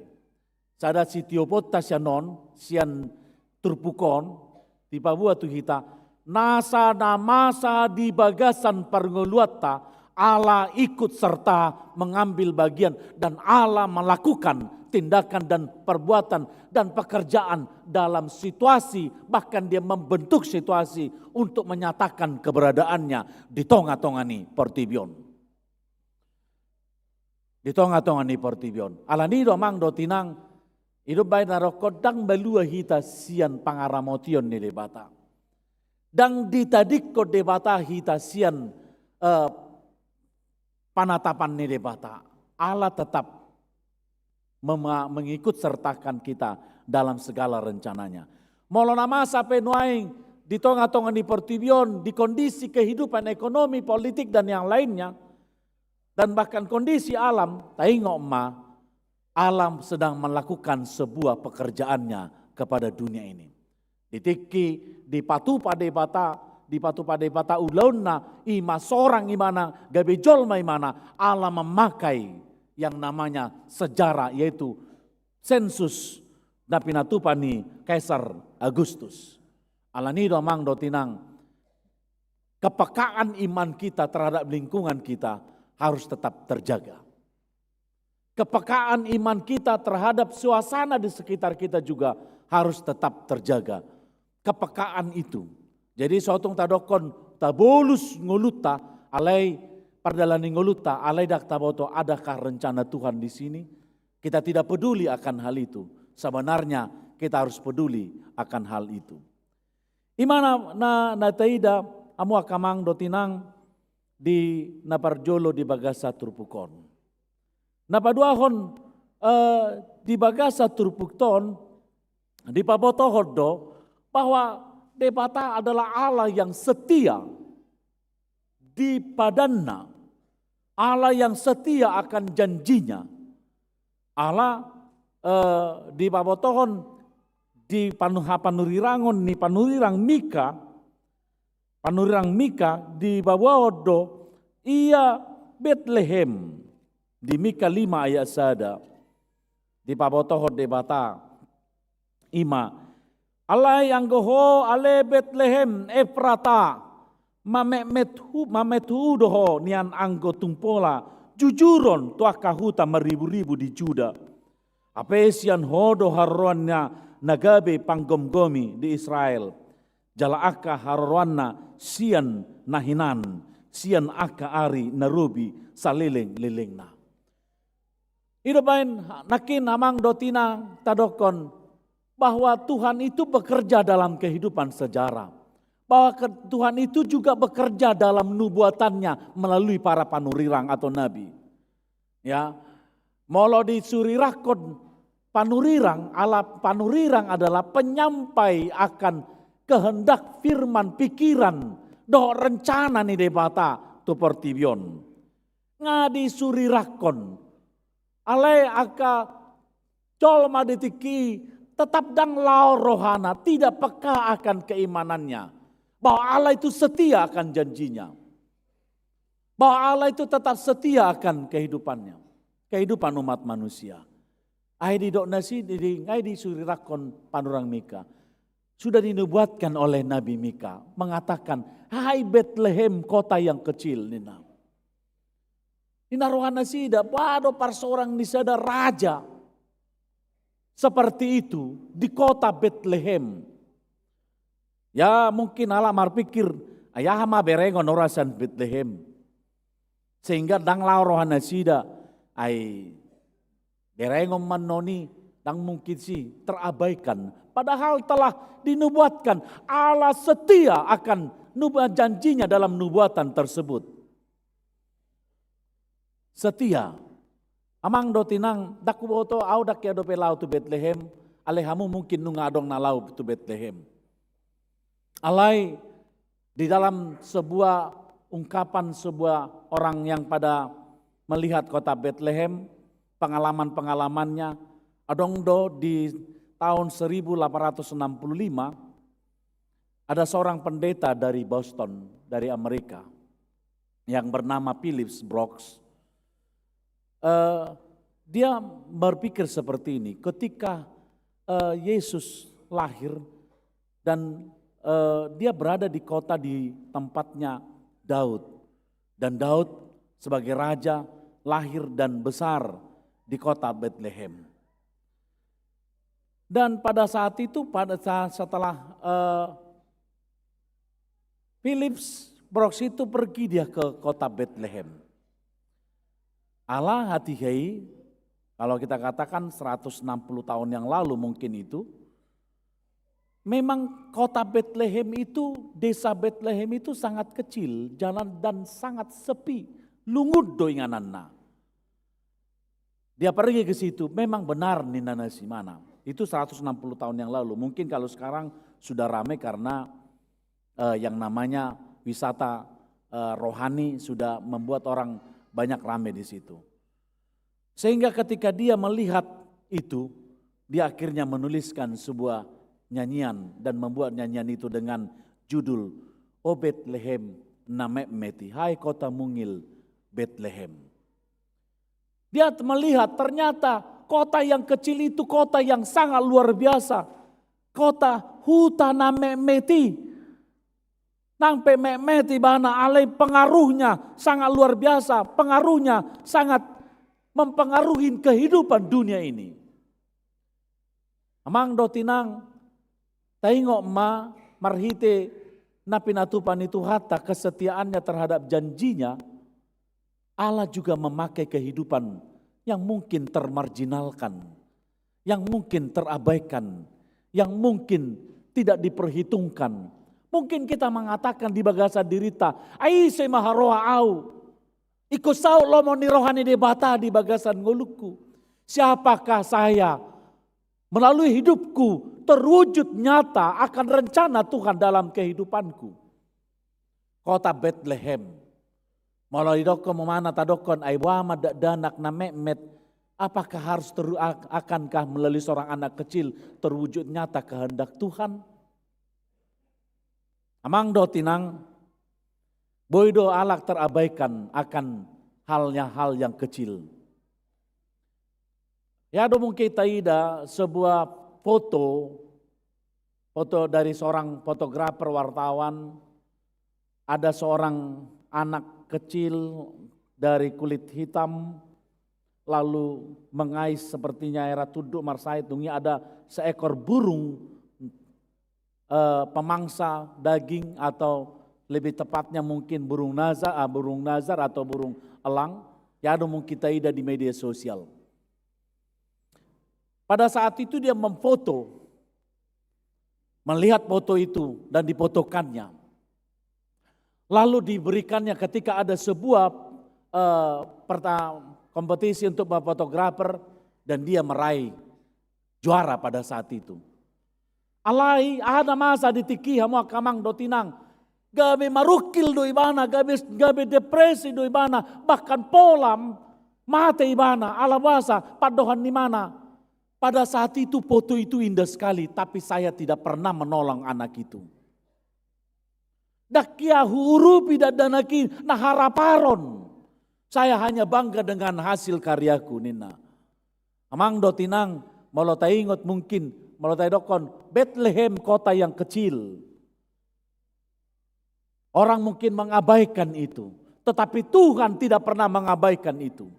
sada sitioponta sian on, sian turpuk on, dipaboa tu hita, nasa na masa di bagasan parngoluanta, Allah ikut serta mengambil bagian dan Allah melakukan tindakan dan perbuatan dan pekerjaan dalam situasi, bahkan Dia membentuk situasi untuk menyatakan keberadaannya di tonga-tonga ni portibi on. Di tonga-tonga ni portibi on. Alani i do amang dohot inang, i do umbahen na rohangkon, ndang malua hita sian pangaramotion ni Debata. Ndang ditadingkon Debata hita sian, eh, panatapan ni Debata. Allah tetap mema-, mengikut sertakan kita dalam segala rencananya. Molo na masa pe nuaeng di tonga-tonga ni portibi on, di kondisi kehidupan ekonomi, politik, dan yang lainnya, dan bahkan kondisi alam, taingot ma, Allah sedang melakukan sebuah pekerjaannya kepada dunia ini. Di tingki dipatupa Debata, dipatupa Debata ulaonna, i ma sorang ibana, gabe jolma ibana, Allah memakai yang namanya sejarah, yaitu sensus na pinatupa ni Kaisar Agustus. Alani i do amang dohot inang, kepekaan iman kita terhadap lingkungan kita harus tetap terjaga. Kepekaan iman kita terhadap suasana di sekitar kita juga harus tetap terjaga. Kepekaan itu. Jadi sotung tadokkon tabolus ngolunta, alai pardalani ngolunta, alai ndang taboto adakah rencana Tuhan di sini. Kita tidak peduli akan hal itu. Sebenarnya kita harus peduli akan hal itu. Ima na, na, na taida hamu angka amang dohot inang di na parjolo di bagasan turpuk on. Na paduahon, eh, di bagasan turpuk on dipabotohon do bahwa Debata adalah Allah yang setia di padanna, Allah yang setia akan janjinya. Allah, eh, dipabotohon di panu-, hapanurirangon ni panurirang Mika, panurirang Mika dipaboa do ia Betlehem. Di Mika lima ayat sada dipabotohon Debata ima: Alai anggo ho ale Betlehem Efrata, mametmet hu-, mamethu do ho nian anggo tung pola jujuron tu angka huta marriburibu di Juda. Hape sian ho do haroroanna na gabe panggomgomi di Israel, jala angka haroroanna sian na hinan, sian angka ari na robi salelenglelengna. I do baen nangkin amang dohot inang tadokkon bahwa Tuhan itu bekerja dalam kehidupan sejarah. Bahwa ke-, Tuhan itu juga bekerja dalam nubuatannya melalui para panurirang atau nabi. Ya, molo disurirangkon panurirang, ala panurirang adalah penyampai akan kehendak, firman, pikiran dohot rencana ni Debata tu portibi on. Nga disurirangkon. Alai angka jolma di tingki i tetap ndang lao rohana, tidak peka akan keimanannya bahwa Allah itu setia akan janjinya, bahwa Allah itu tetap setia akan kehidupannya, kehidupan umat manusia. Ai didok nasida, ai disurirangkon panurirang Mika. Sudah dinubuatkan oleh Nabi Mika, mengatakan, "Hai Betlehem, kota yang kecil," ninna. Ninna rohanasida, boha do parsorang ni sada raja seperti itu di kota Betlehem. Ya, mungkin halak marpikir, "Ai aha ma berengon on sian Betlehem?" Sehingga ndang lao rohanasida, ai berengon ma annon i, ndang mungkin, si terabaikan. Padahal telah dinubuatkan, Allah setia akan nubu-, janjinya dalam nubuatan tersebut. Setia. Amang dohot inang, ndang huboto, au ndang hea dope lao tu Betlehem, alai hamu mungkin nunga adong na lao tu Betlehem. Alai di dalam sebuah ungkapan sebuah orang yang pada melihat kota Betlehem, pengalaman-pengalamannya, adong do di tahun seribu delapan ratus enam puluh lima, ada seorang pendeta dari Boston, dari Amerika, yang bernama Phillips Brooks. Eh, dia berpikir seperti ini, ketika, eh, Yesus lahir dan, eh, dia berada di kota, di tempatnya Daud, dan Daud sebagai raja lahir dan besar di kota Betlehem. Dan pada saat itu, pada sa-, setelah, eh, Phillips Brooks itu pergi dia ke kota Betlehem. Ala hatiha i, kalau kita katakan seratus enam puluh tahun yang lalu mungkin itu, memang kota Betlehem itu, desa Betlehem itu sangat kecil, jalan dan sangat sepi, lungun do ingananna. Dia pergi ke situ, memang benar ninna nasida. Itu seratus enam puluh tahun yang lalu. Mungkin kalau sekarang sudah ramai karena, eh, yang namanya wisata, eh, rohani sudah membuat orang banyak ramai di situ. Sehingga ketika dia melihat itu, dia akhirnya menuliskan sebuah nyanyian dan membuat nyanyian itu dengan judul, "O Betlehem na metmet i, hai kota mungil Betlehem." Dia melihat ternyata kota yang kecil itu kota yang sangat luar biasa. Kota, huta na metmet i. Nang pe metmet ibana, alai pengaruhnya sangat luar biasa, pengaruhnya sangat mempengaruhi kehidupan dunia ini. Amang dohot inang, taingot ma marhite na pinatupa ni Tuhanta, kesetiaannya terhadap janjinya, Allah juga memakai kehidupan yang mungkin termarginalkan, yang mungkin terabaikan, yang mungkin tidak diperhitungkan. Mungkin kita mengatakan di bagasan dirita, "Ai ise ma haroa au? Ingkon saut lomo ni roha ni Debata di bagasan ngolungku. Siapakah saya melalui hidupku terwujud nyata akan rencana Tuhan dalam kehidupanku?" Kota Betlehem. Molo didokkon, molo tadok, "Ai boha ma dakdanak na metmet, apakah harus ter-, ak-, akankah melalui seorang anak kecil terwujud nyata kehendak Tuhan?" Amang dohot inang, boi do halak terabaikan akan halnya, hal yang kecil. Ya, dung mungkin taida sebuah foto, foto dari seorang fotografer, wartawan, ada seorang anak kecil dari kulit hitam, lalu mengais sepertinya era tunduk marsahit, dung i ada seekor burung, eh, pemangsa daging, atau lebih tepatnya mungkin burung nazar, ah, burung nazar atau burung elang, ya, dung mungkin taida di media sosial. Pada saat itu dia memfoto, melihat foto itu dan difotokannya. Lalu diberikannya ketika ada sebuah, eh, perta-, kompetisi untuk fotografer, dan dia meraih juara pada saat itu. Alai, ada masa di tingki i, hamu angka amang dohot inang, gabe marungkil do ibana, gabe, gabe depresi do ibana, bahkan pola mate ibana, ala boasa, pandohan ni ibana, pada saat itu foto itu indah sekali, tapi saya tidak pernah menolong anak itu. Ndang ia huurupi dakdanak i na haraparon. Saya hanya bangga dengan hasil karyaku, ninna. Amang dohot inang, molo taingot mungkin, molo tadokkon, Betlehem kota yang kecil. Orang mungkin mengabaikan itu, tetapi Tuhan tidak pernah mengabaikan itu.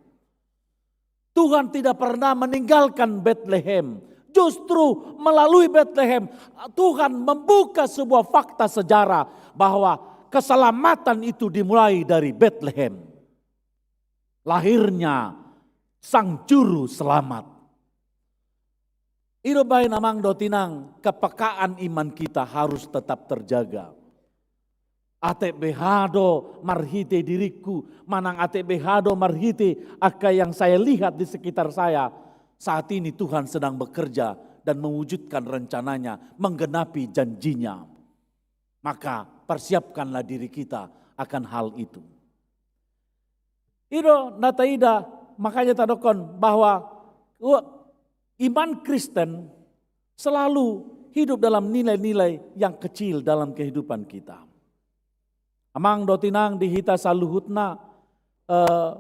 Tuhan tidak pernah meninggalkan Betlehem. Justru melalui Betlehem, Tuhan membuka sebuah fakta sejarah bahwa keselamatan itu dimulai dari Betlehem. Lahirnya Sang Juru Selamat. I do umbahen, amang dohot inang, kepekaan iman kita harus tetap terjaga. Atik beha do marhite diringku, manang atik beha do marhite angka yang saya lihat di sekitar saya, saat ini Tuhan sedang bekerja dan mewujudkan rencananya, menggenapi janjinya. Maka persiapkanlah diri kita akan hal itu. I do na taida, makanya tadokkon bahwa, wa-, iman Kristen selalu hidup dalam nilai-nilai yang kecil dalam kehidupan kita. Amang dohot inang, di hita saluhutna, eh,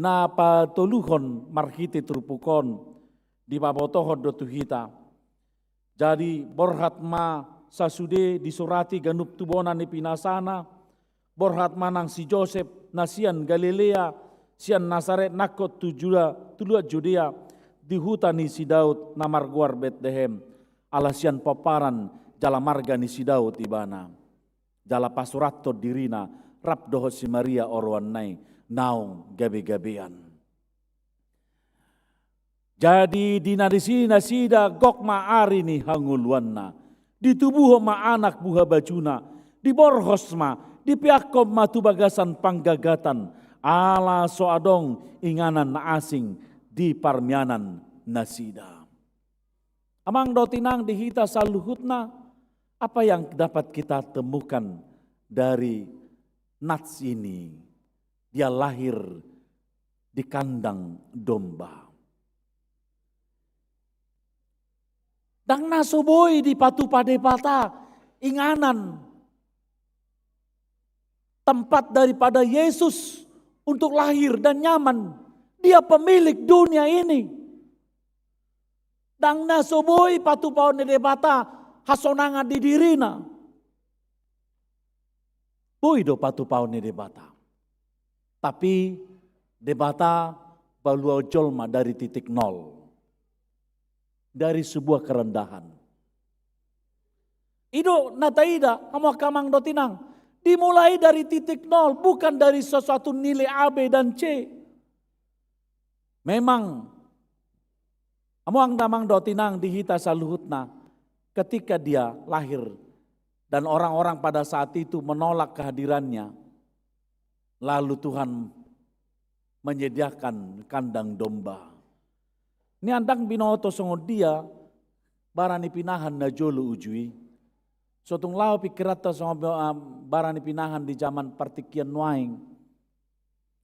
na patoluhon marhite turpuk on, dipabotohon do tu hita. Jadi, borhat ma sasude disurati ganup tu bona ni pinasana, borhat ma nang si Josep na sian Galilea, sian Nasaret nangkok tu Juda, tu luat Judea, di huta ni si Daud na margoar Betlehem, ala sian pomparan jala marga ni si Daud ibana. Jala pasurathon dirina rap dohot si Maria oroanna i naung gabe-gabean. Jadi di na disi nasida gok ma ari ni hangoluanna. Ditubuhon ma anak buhabajuna, diborhos ma, dipeakhon ma tu bagasan panggagatan, ala so adong inganan na asing di parmianan nasida. Amang dohot inang, di hita saluhutna, apa yang dapat kita temukan dari nats ini? Dia lahir di kandang domba. Ndang na so boi dipatupa Debata inganan, tempat daripada Yesus untuk lahir dan nyaman. Dia pemilik dunia ini. Ndang na so boi patupaon ni Debata hasonangan di dirina. Boi do patupaon ni Debata. Tapi Debata paluaon jolma dari titik nol. Dari sebuah kerendahan. I do na taida, hamu angka amang dohot inang. Dimulai dari titik nol, bukan dari sesuatu nilai A, B, dan C. Memang, hamu angka amang dohot inang, di hita saluhutna, ketika dia lahir dan orang-orang pada saat itu menolak kehadirannya, lalu Tuhan menyediakan kandang domba. Ini andang binoto songon dia, bara ni pinahan na jolo uju i. So tung laho pingkiranta songon, ah, bara ni pinahan di zaman partingkian nuaeng.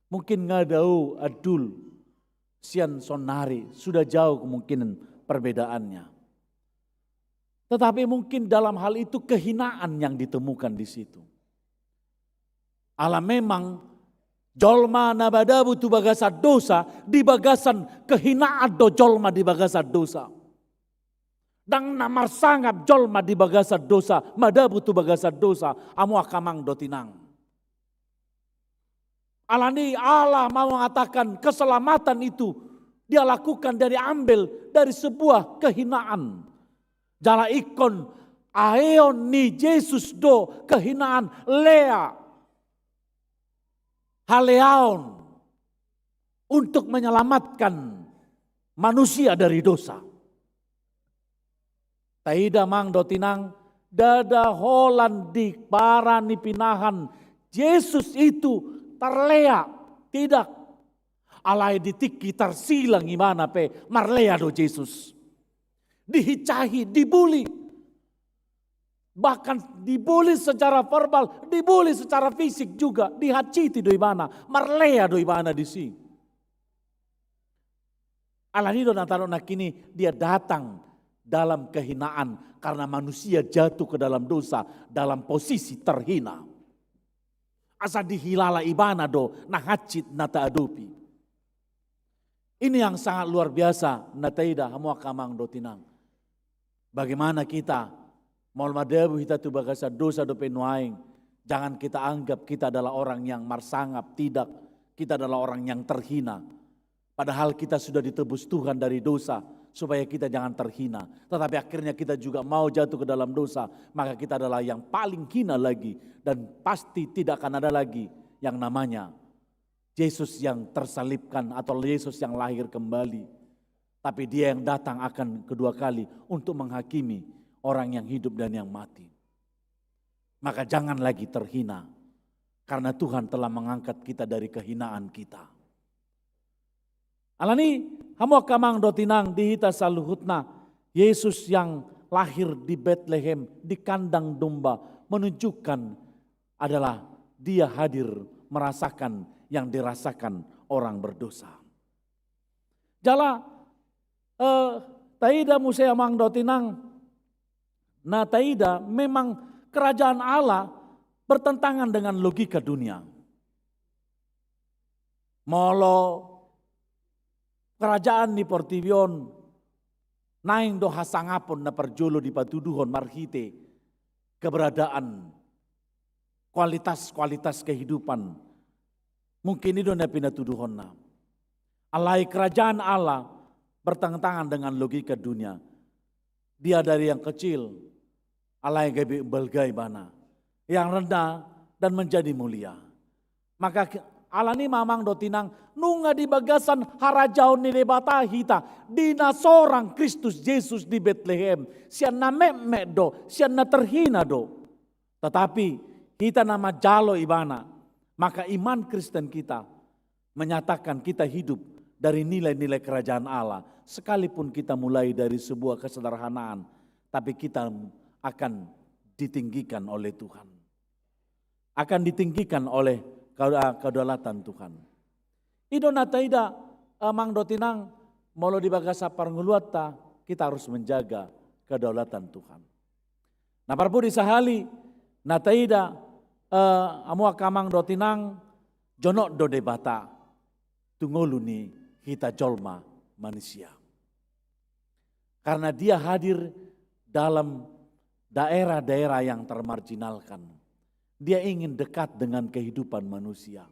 Mungkin nga dao andul sian saonari, sudah jauh kemungkinan perbedaannya. Tetapi mungkin dalam hal itu kehinaan yang ditemukan di situ. Ala memang jolma na madabu tu bagasan dosa, di bagasan kehinaan do jolma di bagasan dosa. Ndang na marsangap jolma di bagasan dosa, madabu tu bagasan dosa, hamu angka amang dohot inang. Alani Allah mau mengatakan keselamatan itu dia lakukan dari ambil dari sebuah kehinaan. Jala ingkon aeon ni Jesus do kehinaan, lea, haleaon untuk menyelamatkan manusia dari dosa. Taida amang dohot inang, ndada holan di bara ni pinahan Jesus itu tarlea, tidak. Alai di tingki tarsilang ibana pe marlea do Jesus. Dihinsahi, dibuli. Bahkan dibuli secara verbal, dibuli secara fisik juga, dihansiti do ibana, marlea do ibana disi. Alani do na tano nangkin i, dia datang dalam kehinaan karena manusia jatuh ke dalam dosa, dalam posisi terhina. Asa dihilala ibana do na hansit na taadopi. Ini yang sangat luar biasa na taida, hamu angka amang dohot inang. Bagaimana kita, molo madabu hita tu bagasan dosa dope nuaeng, jangan kita anggap kita adalah orang yang marsangap, tidak, kita adalah orang yang terhina. Padahal kita sudah ditebus Tuhan dari dosa, supaya kita jangan terhina. Tetapi akhirnya kita juga mau jatuh ke dalam dosa, maka kita adalah yang paling hina lagi, dan pasti tidak akan ada lagi yang namanya Yesus yang tersalibkan atau Yesus yang lahir kembali. Tapi dia yang datang akan kedua kali untuk menghakimi orang yang hidup dan yang mati. Maka jangan lagi terhina, karena Tuhan telah mengangkat kita dari kehinaan kita. Alani, hamu angka amang dohot inang, di hita saluhutna, Yesus yang lahir di Betlehem, di kandang domba, menunjukkan adalah dia hadir merasakan yang dirasakan orang berdosa. Jala, eh, taida muse amang dohot inang, na taida memang kerajaan Allah bertentangan dengan logika dunia. Molo kerajaan ni portibi on, naeng do hasangapon na parjolo dipatuduhon marhite keberadaan kualitas-kualitas kehidupan. Mungkin i do na pinatuduhonna. Alai kerajaan Allah bertentangan dengan logika dunia. Dia dari yang kecil, alai gabe balga ibana. Yang rendah dan menjadi mulia. Maka ke-, alani ma amang dohot inang, nunga di bagasan harajaon ni Debata hita, di na sorang Kristus Jesus di Betlehem, sian na metmet do, sian na terhina do. Tetapi hita na manjalo ibana, maka iman Kristen kita menyatakan kita hidup dari nilai-nilai kerajaan Allah. Sekalipun kita mulai dari sebuah kesederhanaan, tapi kita akan ditinggikan oleh Tuhan. Akan ditinggikan oleh kau-, kedaulatan Tuhan. I do na taida, eh, amang dohot inang, molo di bagasan parngoluanta, kita harus menjaga kedaulatan Tuhan. Na parpudi sahali, na taida, eh, hamu angka amang dohot inang, jonok do Debata tu ngolu ni hita jolma manusia. Karena dia hadir dalam daerah-daerah yang termarginalkan. Dia ingin dekat dengan kehidupan manusia.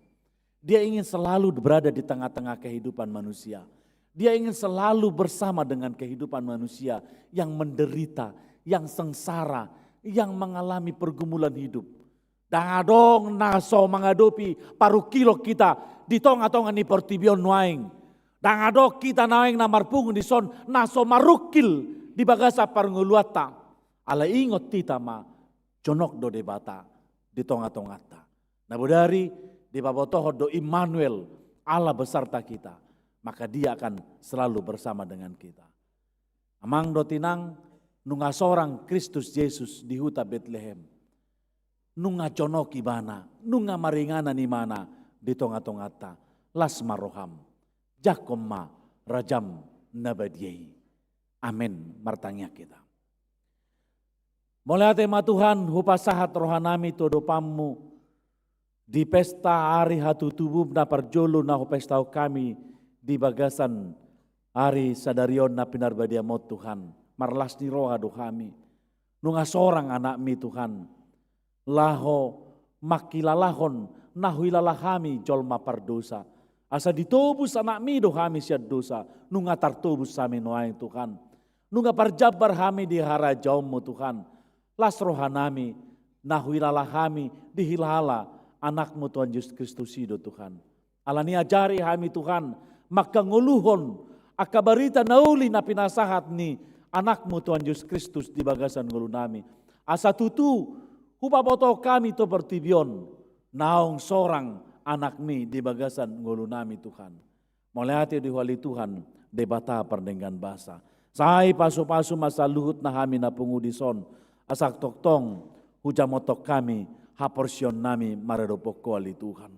Dia ingin selalu berada di tengah-tengah kehidupan manusia. Dia ingin selalu bersama dengan kehidupan manusia yang menderita, yang sengsara, yang mengalami pergumulan hidup. Ndang adong na so mangadopi parungkilon hita di tonga-tonga ni portibi on nuaeng. Ndang adong hita nuaeng na marpungu dison na so marungkil di bagasan parngoluanta. Alai ingot hita ma, jonok do Debata di tonga-tonganta. Na bodari dipabotohon do Immanuel, Allah beserta kita. Maka Dia akan selalu bersama dengan kita. Amang dohot inang, nunga sorang Kristus Jesus di huta Betlehem. Nunga jonok Ibana, nunga maringanan Ibana di tonga-tonganta. Las ma roham, jangkon ma Rajam na badia i. Amen. Martangiang hita. Mauliate ma Tuhan, hupasahat rohanami tu adopanMu di pesta ari hatutubum na parjolo na hupestahon hami di bagasan ari sadari on na pinarbadiaM on Tuhan. Marlas ni roha do hami. Nunga sorang AnakMi Tuhan. Laho mangkilalahon na huilala hami jolma pardosa. Asa ditobus AnakMi do hami sian dosa. Nunga tartobus hami nuaeng Tuhan. Nunga parjambar hami di harajaonMu Tuhan. Las rohanami, na huilala hami, dihilala AnakMu Tuhan Jesus Kristus i do Tuhan. Alani i ajari hami Tuhan, mangkangoluhon angka barita na uli na pinasahat ni AnakMu Tuhan Jesus Kristus di bagasan ngolunami. Asa tutu, hupabotohon hami tu portibi on, naung sorang AnakMi di bagasan ngolunami Tuhan. Mauliate di Ho ale Tuhan, Debata pardenggan basa. Sai pasu-pasu ma saluhutna hami na pungu dison, asa tongtong hujamothon hami haporseaonnami maradophon Ho ale Tuhan.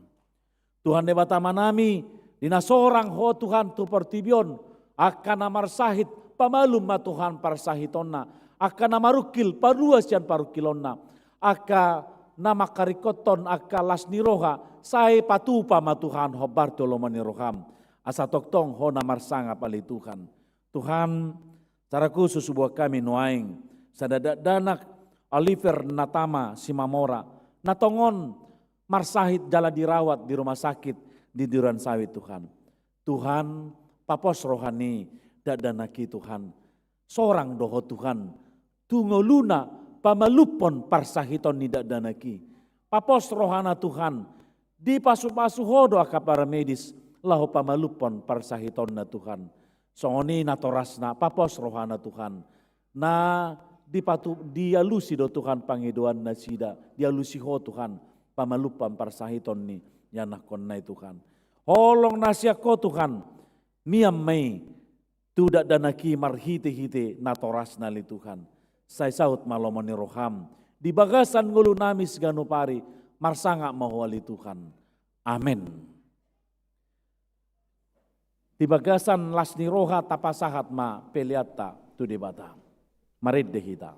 Tuhan Debata Amanami, di na sorang Ho Tuhan tu portibi on, angka na marsahit pamalum ma Tuhan parsahitonna, angka na marungkil palua sian parungkilonna, angka na mangkaringkothon angka las ni roha, sai patupa ma Tuhan hombar tu lomo ni rohaM. Asa tongtong Ho na marsangap ale Tuhan. Tuhan, secara khusus huboan hami nuaeng sada dakdanak Oliver na tama Simamora, na tongon marsahit jala dirawat di rumah sakit di Duriansawit Tuhan. Tuhan, papos roha ni dakdanak i Tuhan. Sorang do Ho Tuhan tu ngoluna pamalumhon parsahiton ni dakdanak i. Papos rohana Tuhan, dipasu-pasu Ho do angka para medis laho pamalumhon parsahitonna Tuhan. Songon i natorasna, papos rohana Tuhan. Na dipatu-, dialusi do Tuhan pangidoan nasida, dialusi Ho Tuhan pamalumhon parsahiton ni ianakkonna i Tuhan. Holong na sian Ho Tuhan, mian ma i tu dakdanak i marhite-hite natorasna ale Tuhan. Sai saut ma lomo ni rohaM di bagasan ngolunami siganup ari, marsangap ma Ho ale Tuhan. Amen. Di bagasan las ni roha tapasahat ma peleanta tu Debata. Marende hita.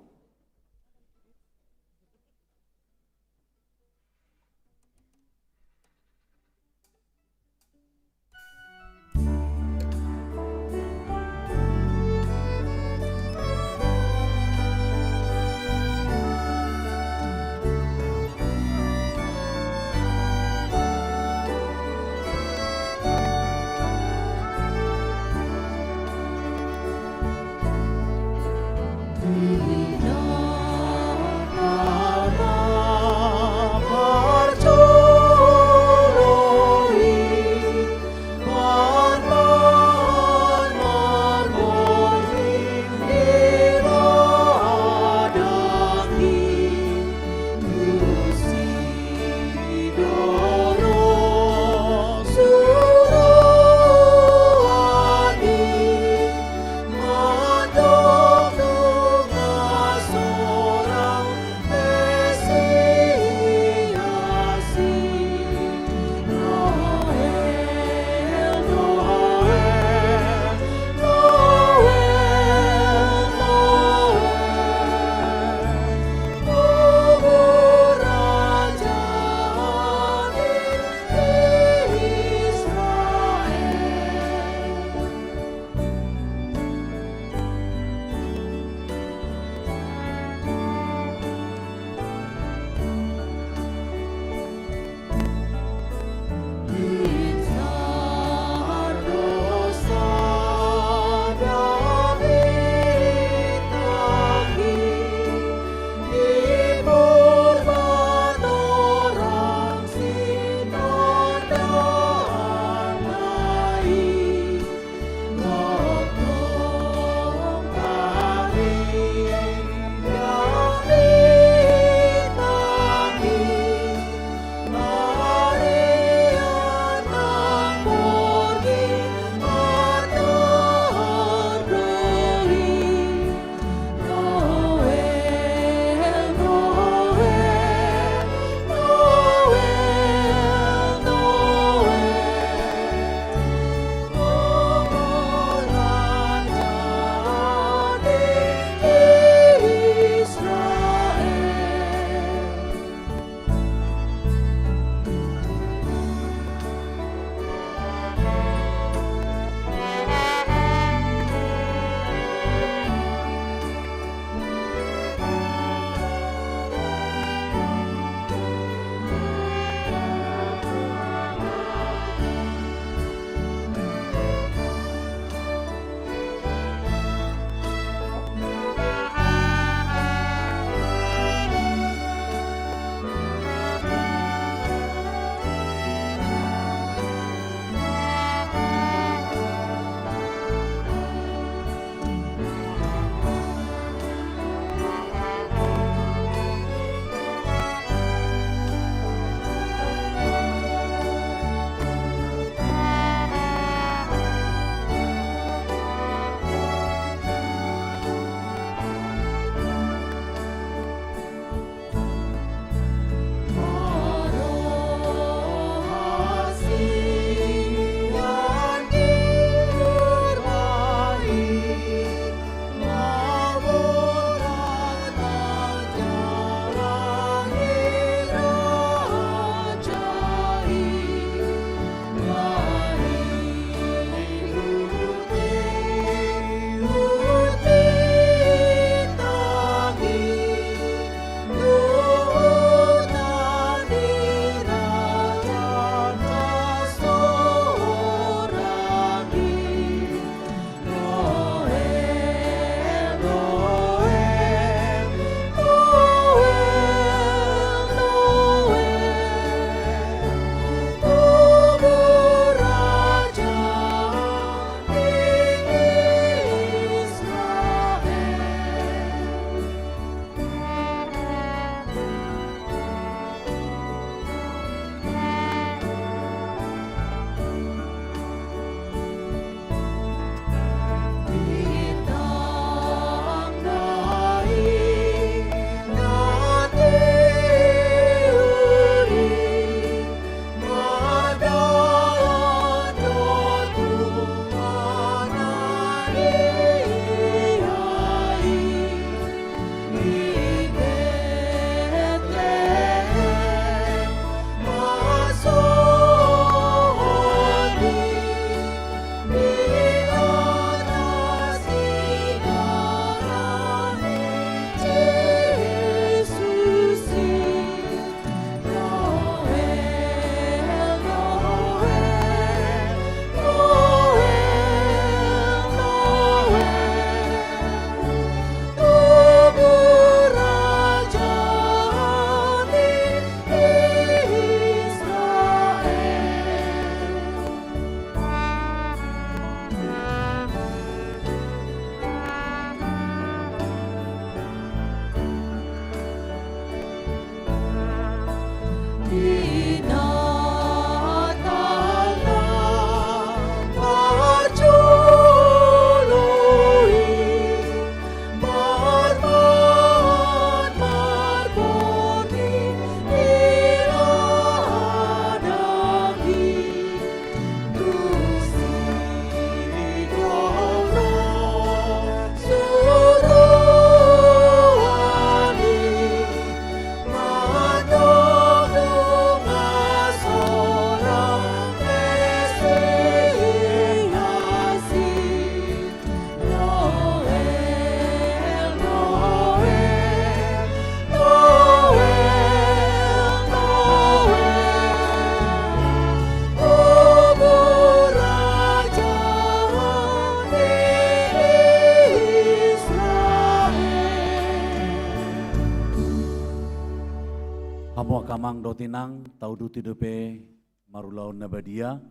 Hamu angka amang dohot inang, tauduti dope marulaon na badia.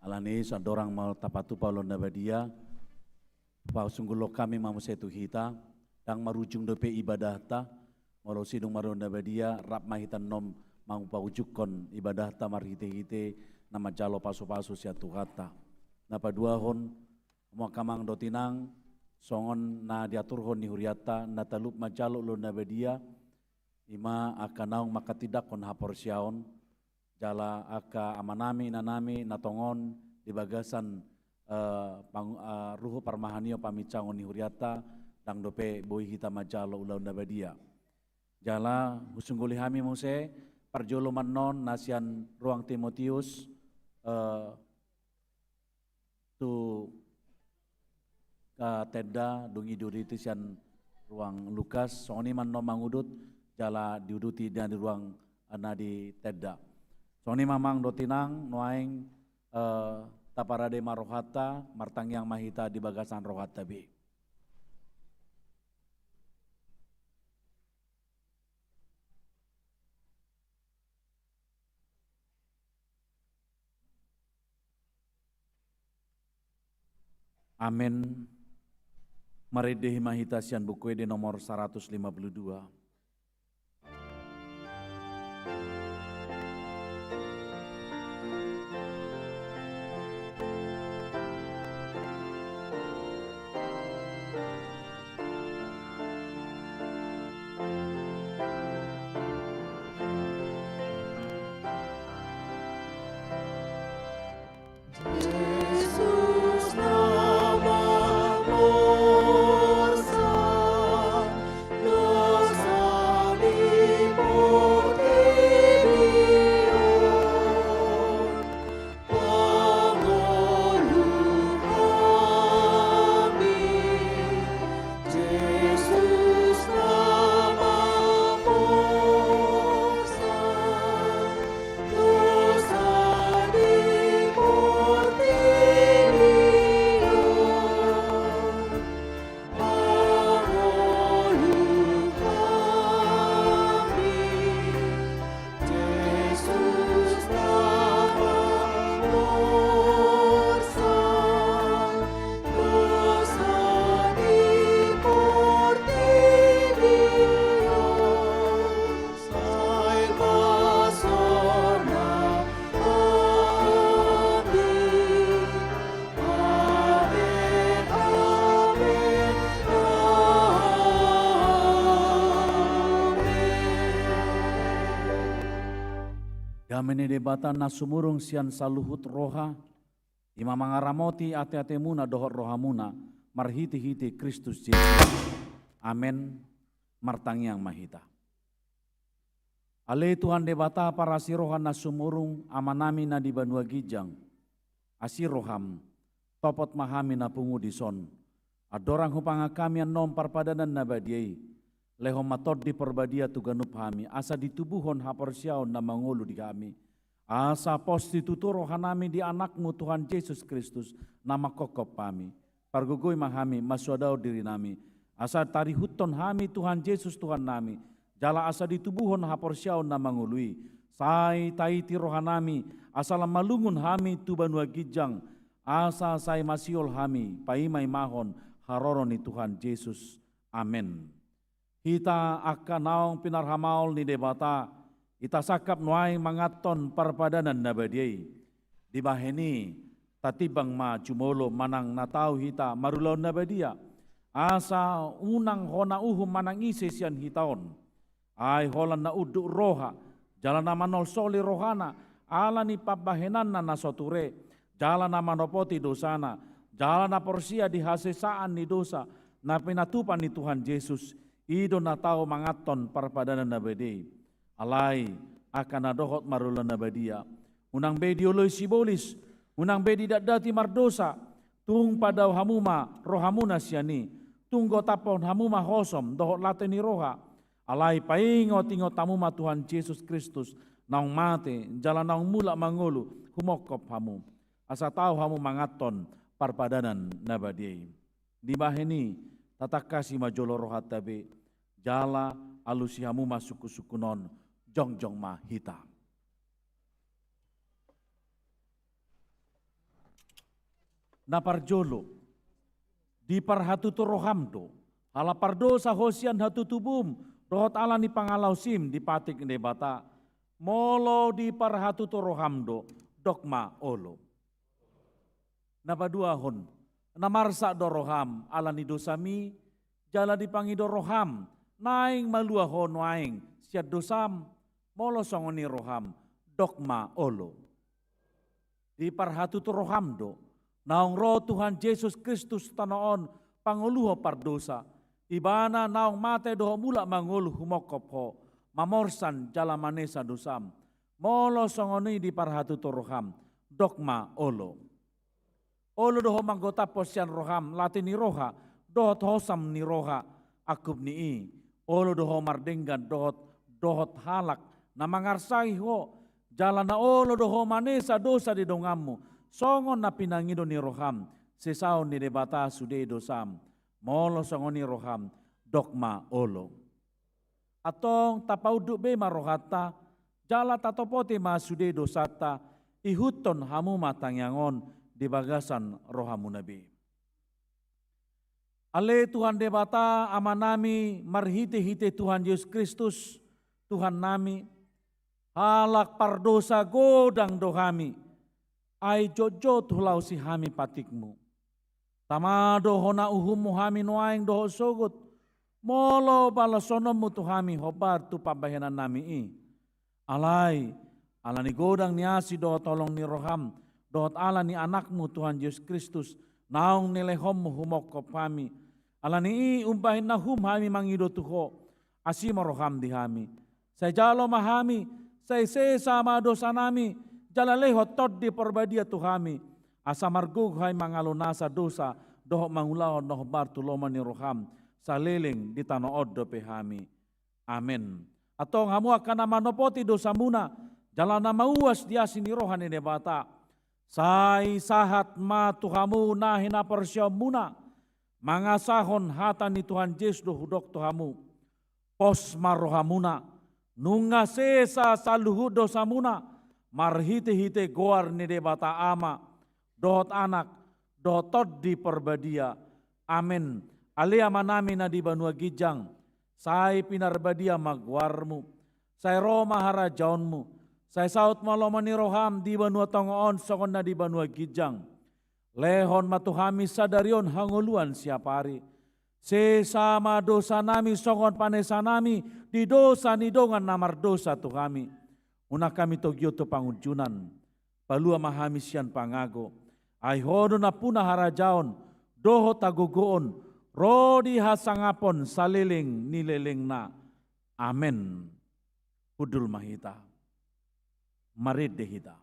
Alani i so andorang ma tapatupa ulaon na badia, pasunggulhon hami ma muse tu hita, ndang marujung dope ibadahta. Molo sidung marulaon na badia, rap ma hita annon mangupaujungkon ibadahta marhitehite na manjalo pasupasu sian Tuhanta. Na paduahon, hamu angka amang dohot inang, songon na diaturhon ni hurianta, na talup manjalo ulaon na badia, i ma angka naung manghatindanghon haporseaon, jala angka amanami, inanami, na tongon di bagasan, eh, pang-, eh, ruhut parmahanion paminsangon ni hurianta, ndang dope boi hita manjalo ulaon na badia. Jala husungguli hami muse, parjolo ma annon na sian ruang Timotius, eh, tu, eh, tenda, dung i diuduti sian ruang Lukas, songon i ma annon mangudut, jala diuduti na di ruang, eh, na di tenda. Songon i ma amang dohot inang, nuaeng, eh, taparade ma rohanta, martangiang ma hita di bagasan rohanta be. Amen. Marende hita ma sian Buku Ende nomor saratus lima pulu dua. Dame ni Debata na sumurung sian saluhut roha, i ma mangaramoti ateatemuna dohot rohamuna, marhitehite Kristus Jesus. Amen. Martangiang ma hita. Ale Tuhan Debata parasi roha na sumurung, Amanami na di banua ginjang, asi roham, topot ma hami na pungu dison. Andorang hupangan hami annon parpadanan na badia i, lehon ma Tondi Parbadia tu ganup hami, asa ditubuhon haporseaon na mangolu di hami, asa pos situtu rohanami di Anakmu Tuhan Jesus Kristus, na manghophop hami. Pargogoi ma hami, masuadaon dirinami, asa tarihuthon hami Tuhan Jesus Tuhannami, jala asa ditubuhon haporseaon na mangolu i, sai taiti rohanami, asa lam malungun hami tu banua ginjang, asa sai masiol hami paimaimahon haroro ni Tuhan Jesus. Amen. Hita angka naung pinarhamaol ni Debata, hita sangkap nuaeng manganhon parpadanan na badia i. Dibahen i, tatimbang ma jumolo manang na tau hita marulaon na badia, asa unang hona uhum manang ise sian hita on. Ai holan na unduk roha, jala na manolsoli rohana, ala ni pambahenanna na so ture, jala na manopoti dosana, jala na porsea di hasesaan ni dosa, na pinatupa ni Tuhan Jesus, i do na tau manganhon parpadanan na badia i. Alai, angka na dohot marulaon na badia, unang be dioloi sibolis, unang be didatdati mardosa, tung padao hamu ma rohamuna sian i, tung gotaphon hamu ma hosom dohot late ni roha, alai paingotingot hamu ma Tuhan Jesus Kristus, naung mate, jala naung mulak mangolu, humongkop hamu. Asa tau hamu manganhon parpadanan na badia i. Dibahen i, tatangkasi ma jolo rohanta be, jala alusi hamu ma sungkunsungkun on, Jongjong ma hita. Na parjolo, diparhatutu roham do, ala pardosa ho sian hatutubum, dohot ala ni pangalaosim di patik ni Debata, molo diparhatutu roham do, dok ma olo. Na paduahon, na marsak do roham ala ni dosami, jala dipangido roham, naeng malua ho nuaeng sian dosam, molo songon i roham, dok ma olo. Diparhatutu roham do, naung ro Tuhan Jesus Kristus tano on pangoluhon pardosa, Ibana naung mate dohot mulak mangolu humongkop ho, mamorsan jala manesa dosam, molo songon i diparhatutu roham, dok ma olo. Olo do ho manggotaphon sian roham late ni roha, dohot hosam ni roha, angkup ni i. Olo do ho mardenggan dohot, dohot halak na mangarsai ho, jala na olo do ho manesa dosa di donganmu, songon na pinangido ni roham, sesaon ni Debata sude dosam, molo songon i roham, dok ma olo. Antong tapaunduk be ma rohanta, jala tatopoti ma sude dosanta, ihuthon hamu ma tangiang on di bagasan rohamuna be. Ale Tuhan Debata, Amanami, marhitehite Tuhan Jesus Kristus, Tuhannami, halak pardosa godang do hami, ai jotjot hulaosi hami patikmu. Tama do hona uhummu hami nuaeng dohot sogot, molo balashononmu tu hami hombar tu pambahenannami i. Alai, ala ni godang ni asi dohot holong ni roham, dohot ala ni Anakmu Tuhan Jesus Kristus, naung nilehonmu humongkop hami. Ala ni i umbahen na uhum hami mangido tu ho, asi ma roham di hami. Sai jalo ma hami, sai sesa ma dosanami, jala lehon Tondi Parbadia tu hami, asa margogo hami mangalunasa dosa, dohot mangulahon na hombar tu lomo ni roham, saleleng di tano on dope hami. Amen. Antong hamu angka na manopoti dosamuna, jala na mauas di asi ni roha ni Debata, sai sahat ma tu hamu na hinaporseaonmuna, mangasahon hata ni Tuhan Jesus do hudok tu hamu. Pos ma rohamuna, nunga sesa saluhut dosamuna, marhitehite goar ni Debata Ama, dohot Anak, dohot Tondi Parbadia. Amen. Ale Amanami na di banua ginjang, sai pinarbadia ma goarmu, sai ro ma harajaonmu, sai saut ma lomo ni roham di banua tonga on songon na di banua ginjang. Lehon ma tu hami sadari on hangoluan siapari. Sesa ma dosanami songon panesanami di dosa ni dongan na mardosa tu hami. Unang hami togihon tu pangunjunan. Palua ma hami sian pangago. Ai ho do nampuna harajaon, dohot hagogoon, ro di hasangapon saleleng ni lelengna. Amen. Hundul ma hita. Marende hita.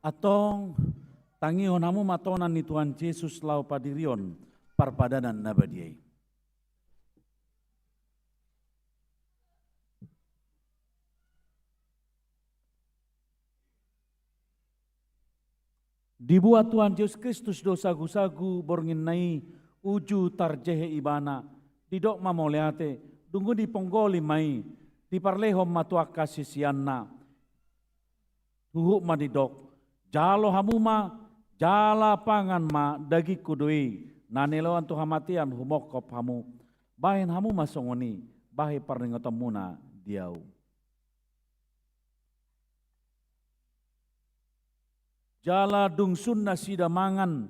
Antong, tangihon hamu ma tona ni Tuhan Jesus laho padirihon parpadanan na badia i. Dibuat Tuhan Jesus Kristus do sagusagu bornginna i uju tarjehe Ibana, didok ma mauliate, dung i diponggoli ma i, diparlehon ma tu angka siseanna. Huhut ma didok, jalo hamu ma, jala pangan ma, dagingku do i, na niloan tu hamatean humongkop hamu, bahen hamu ma songon i, bahen parningotonmuna di ahu. Jala dung sun nasida mangan,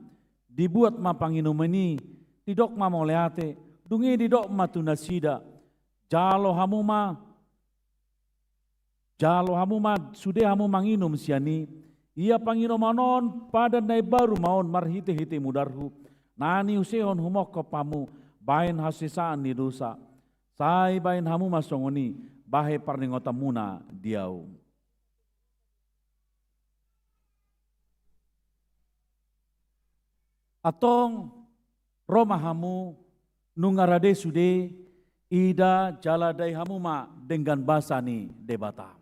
dibuat ma panginuman i, didok ma mauliate, dung i didok ma tu nasida, jalo hamu ma, jalo hamu ma, sude hamu manginum sian i, ia panginuman on padan na imbaru ma on marhitehite mudarhu, na niusehon humongkop hamu, bahen hasesaan ni dosa, sai bahen hamu ma songon i, bahen parningotonmuna di ahu. Antong, ro ma hamu, nunga rade sude, ida jala dai hamu ma denggan basa ni Debata.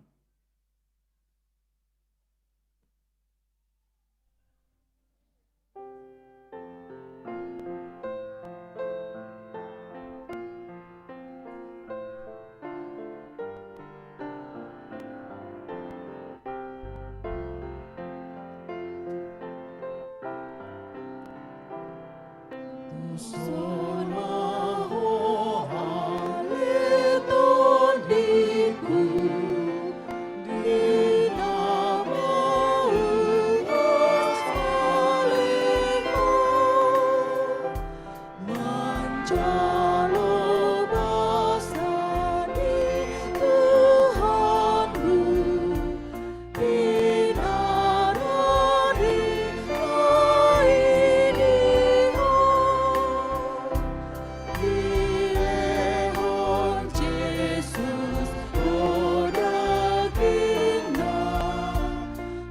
Manjalo basa ni Tuhanmu, pinarade ma i di ho. Dilehon Jesus do dagingna,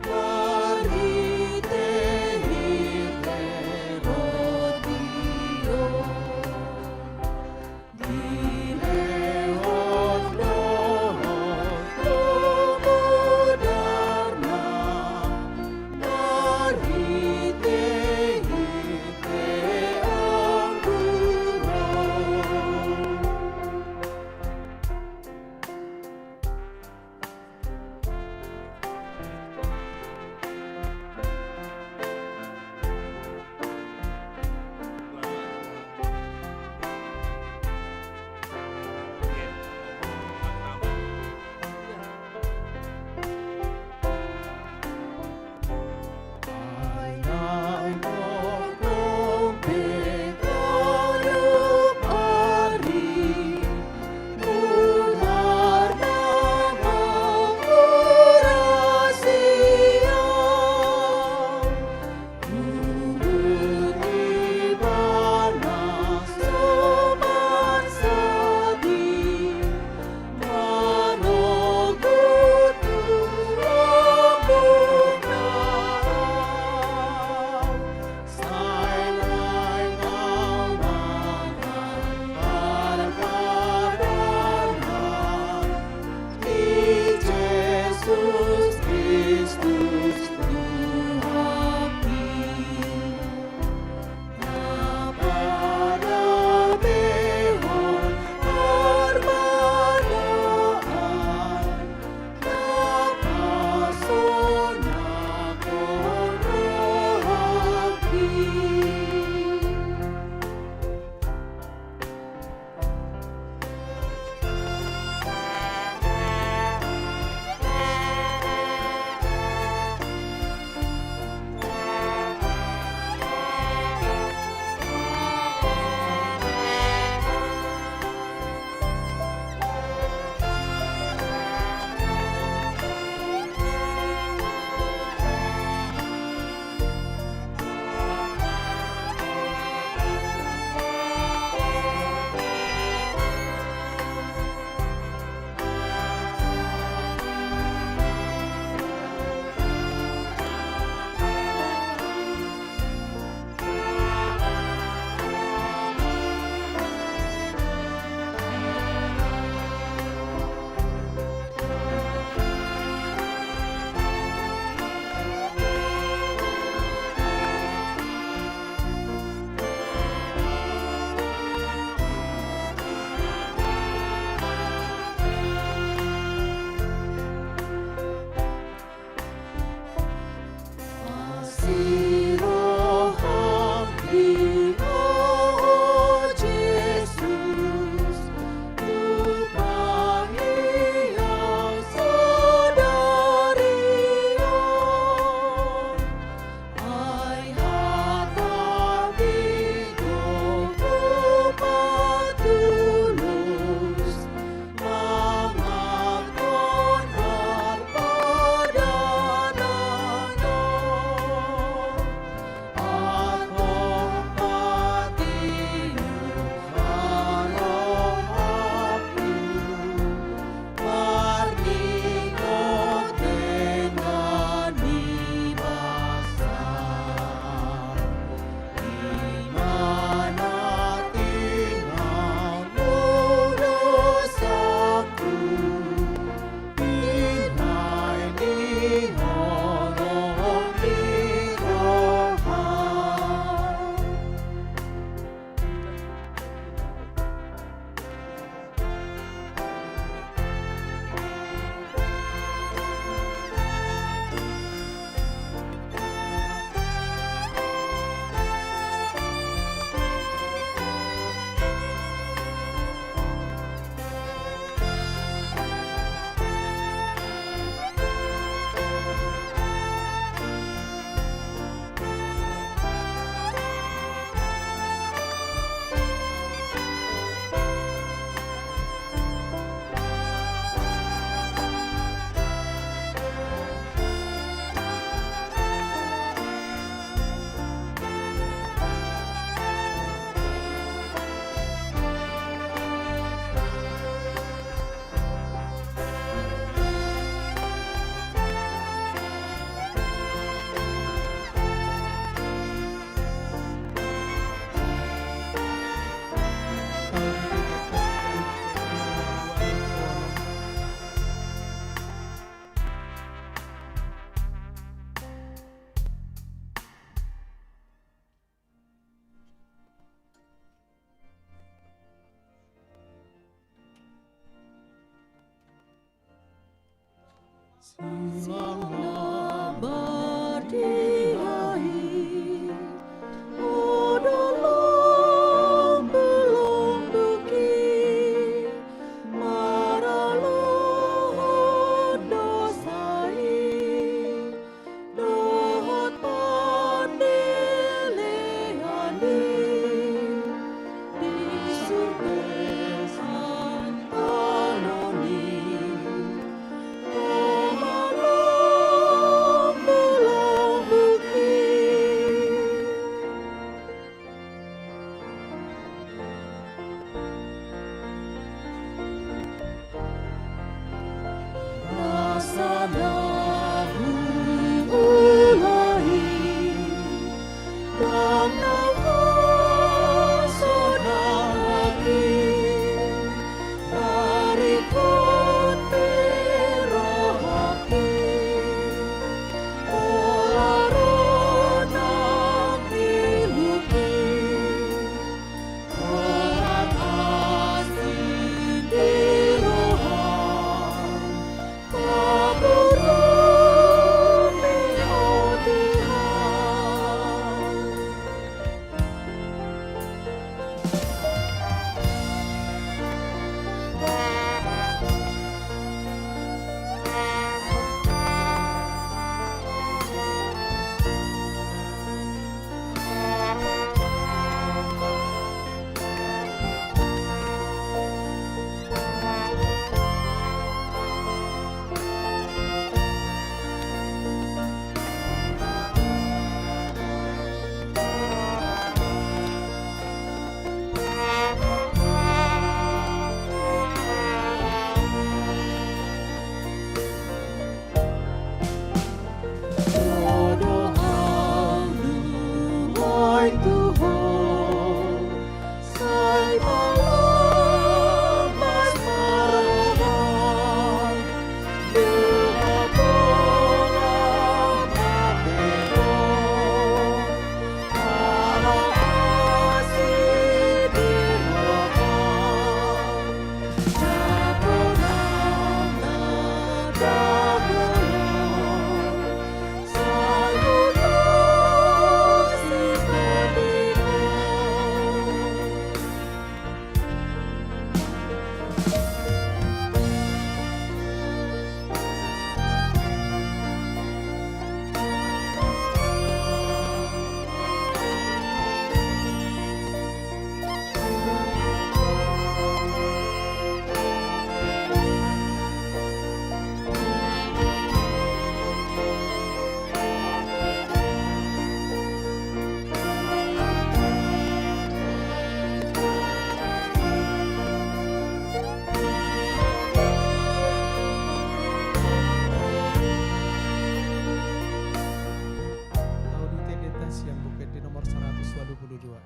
marhitehite roti on. Sing lambat di ahu, o do lombulombuki, maralohon dosa i dohot pandilean i di surgo santano ni Roma, lombulombuki. Na sada huulahi dan na husonahi, taringot pe rohangki, pola ro nang di luki, Laudite deta sian Buku Ende nomor seratus walu pulu dua.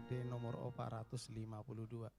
D nomor empat ratus lima puluh dua.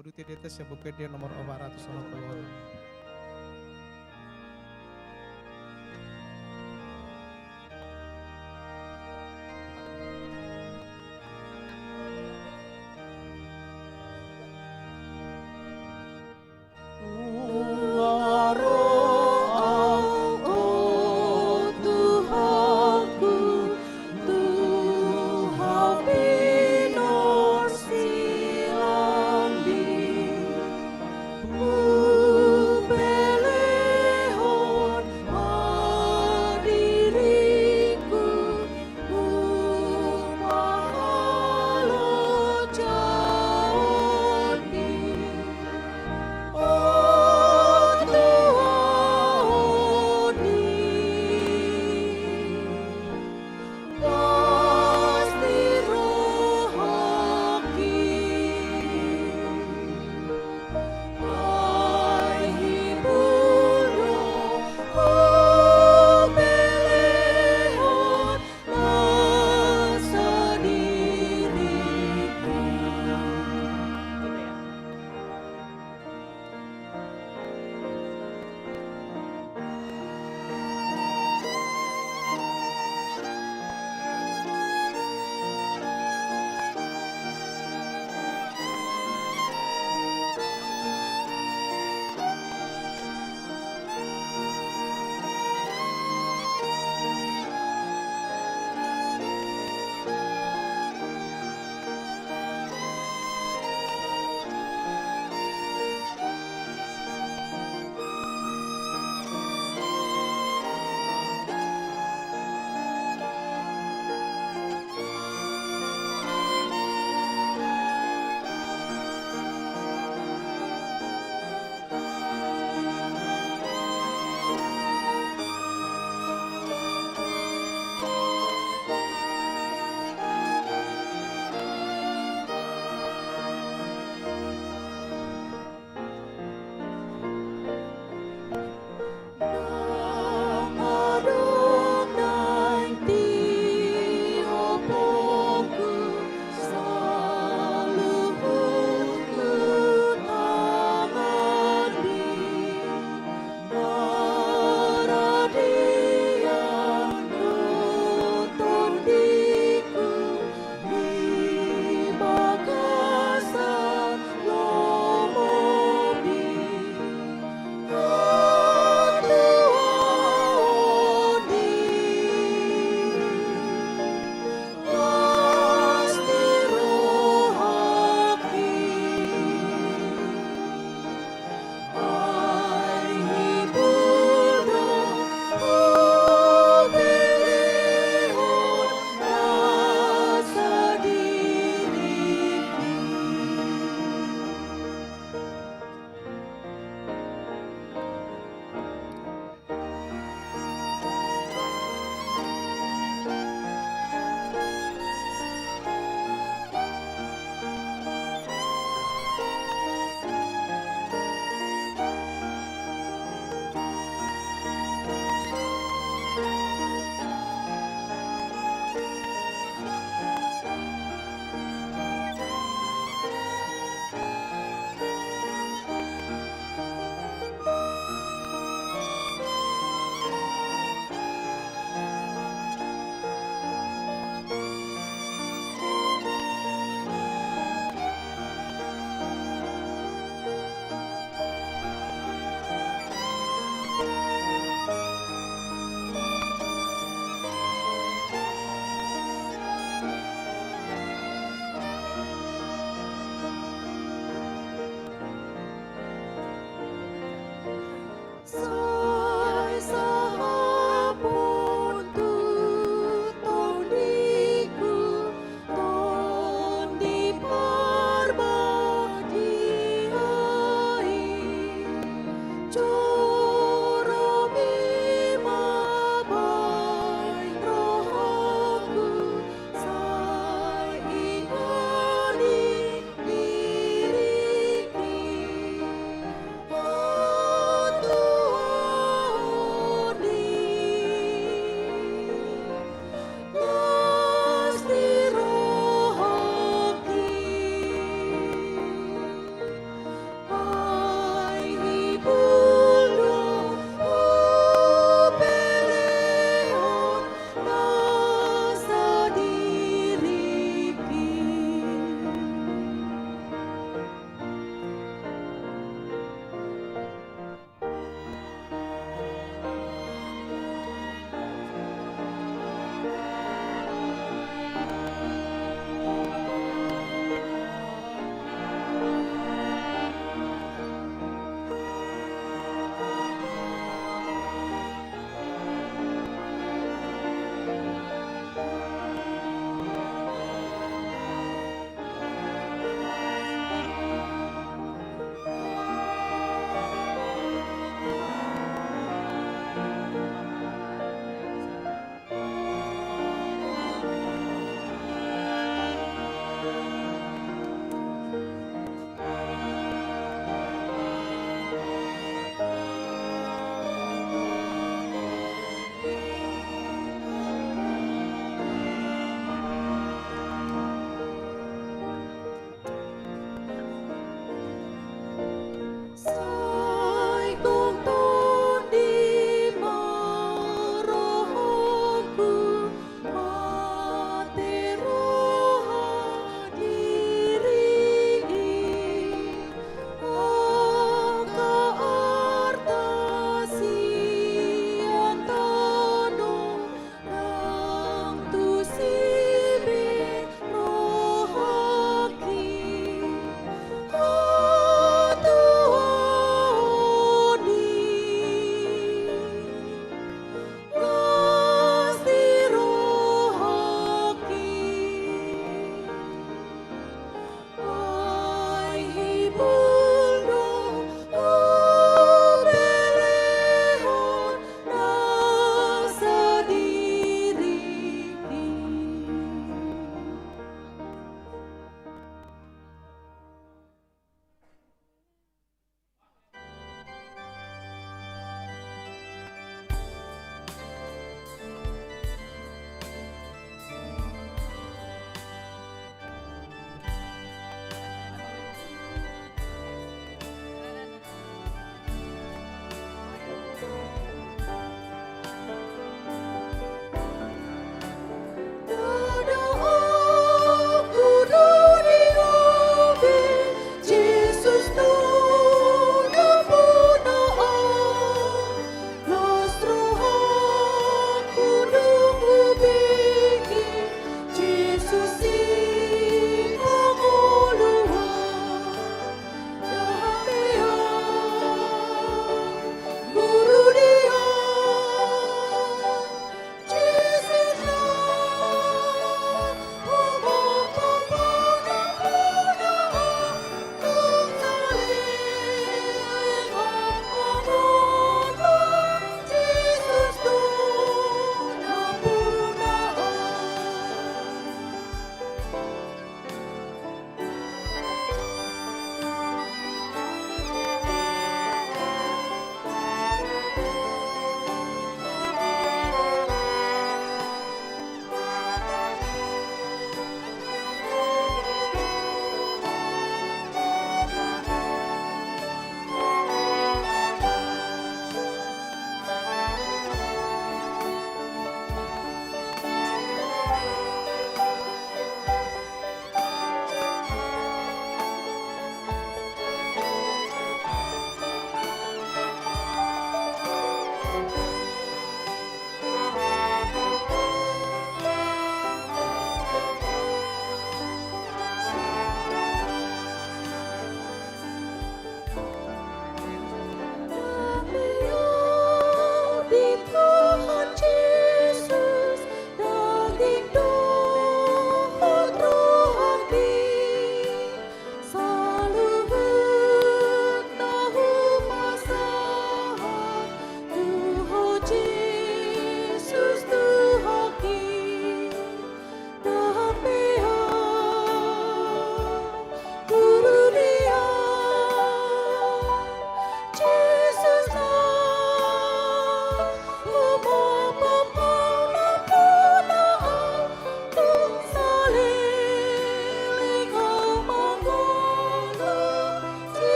Uduti di atas sian Buku Ende nomor opat ratus onom pulu onom. Ro au, o Tuhanku, tu Ho pinorsilambing.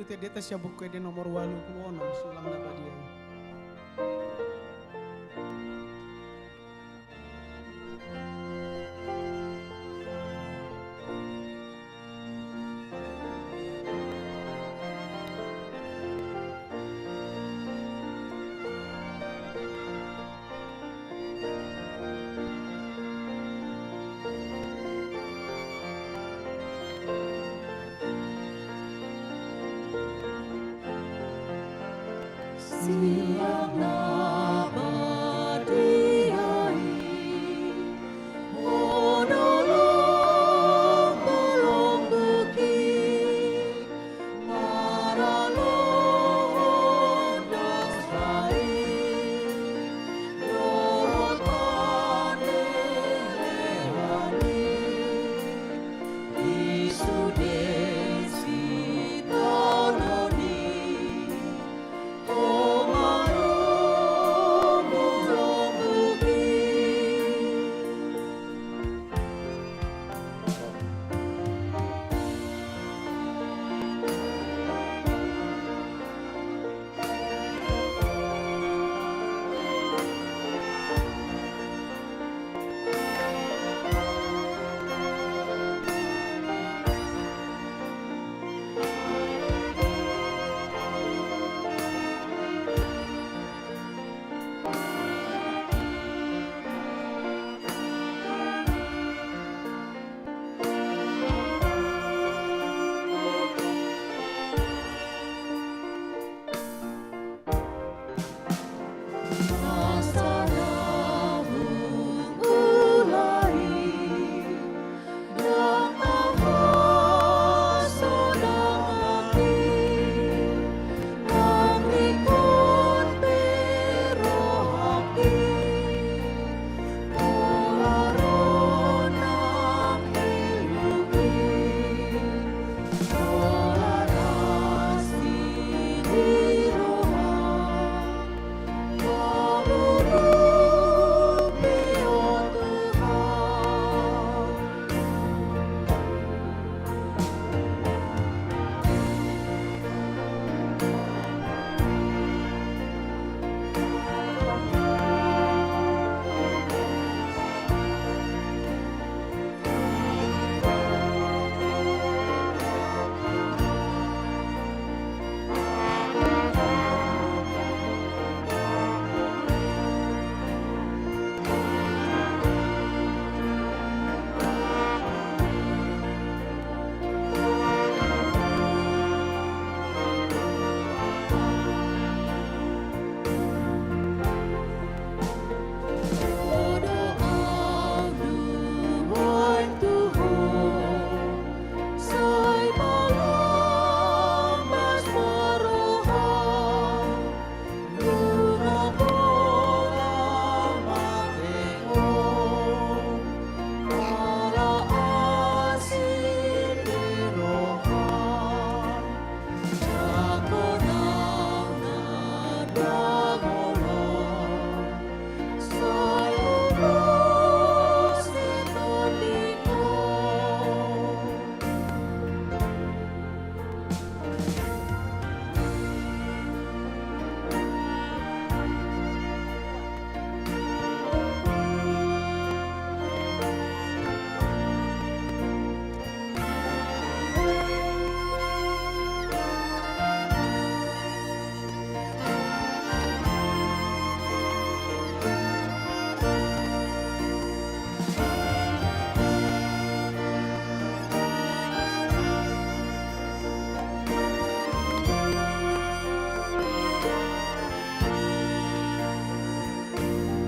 Endenta sian Buku Ende nomor ualu pulu onom, Sulang Na Badia i. Silang Na Badia i, modolong bolong buki, maralohon dos rai, dohot panelehani, di sude sitaonon i, ho marombu-rombu i.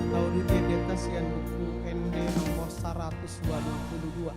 Taudut endenta sian Buku Ende nomor saratus ualu pulu dua.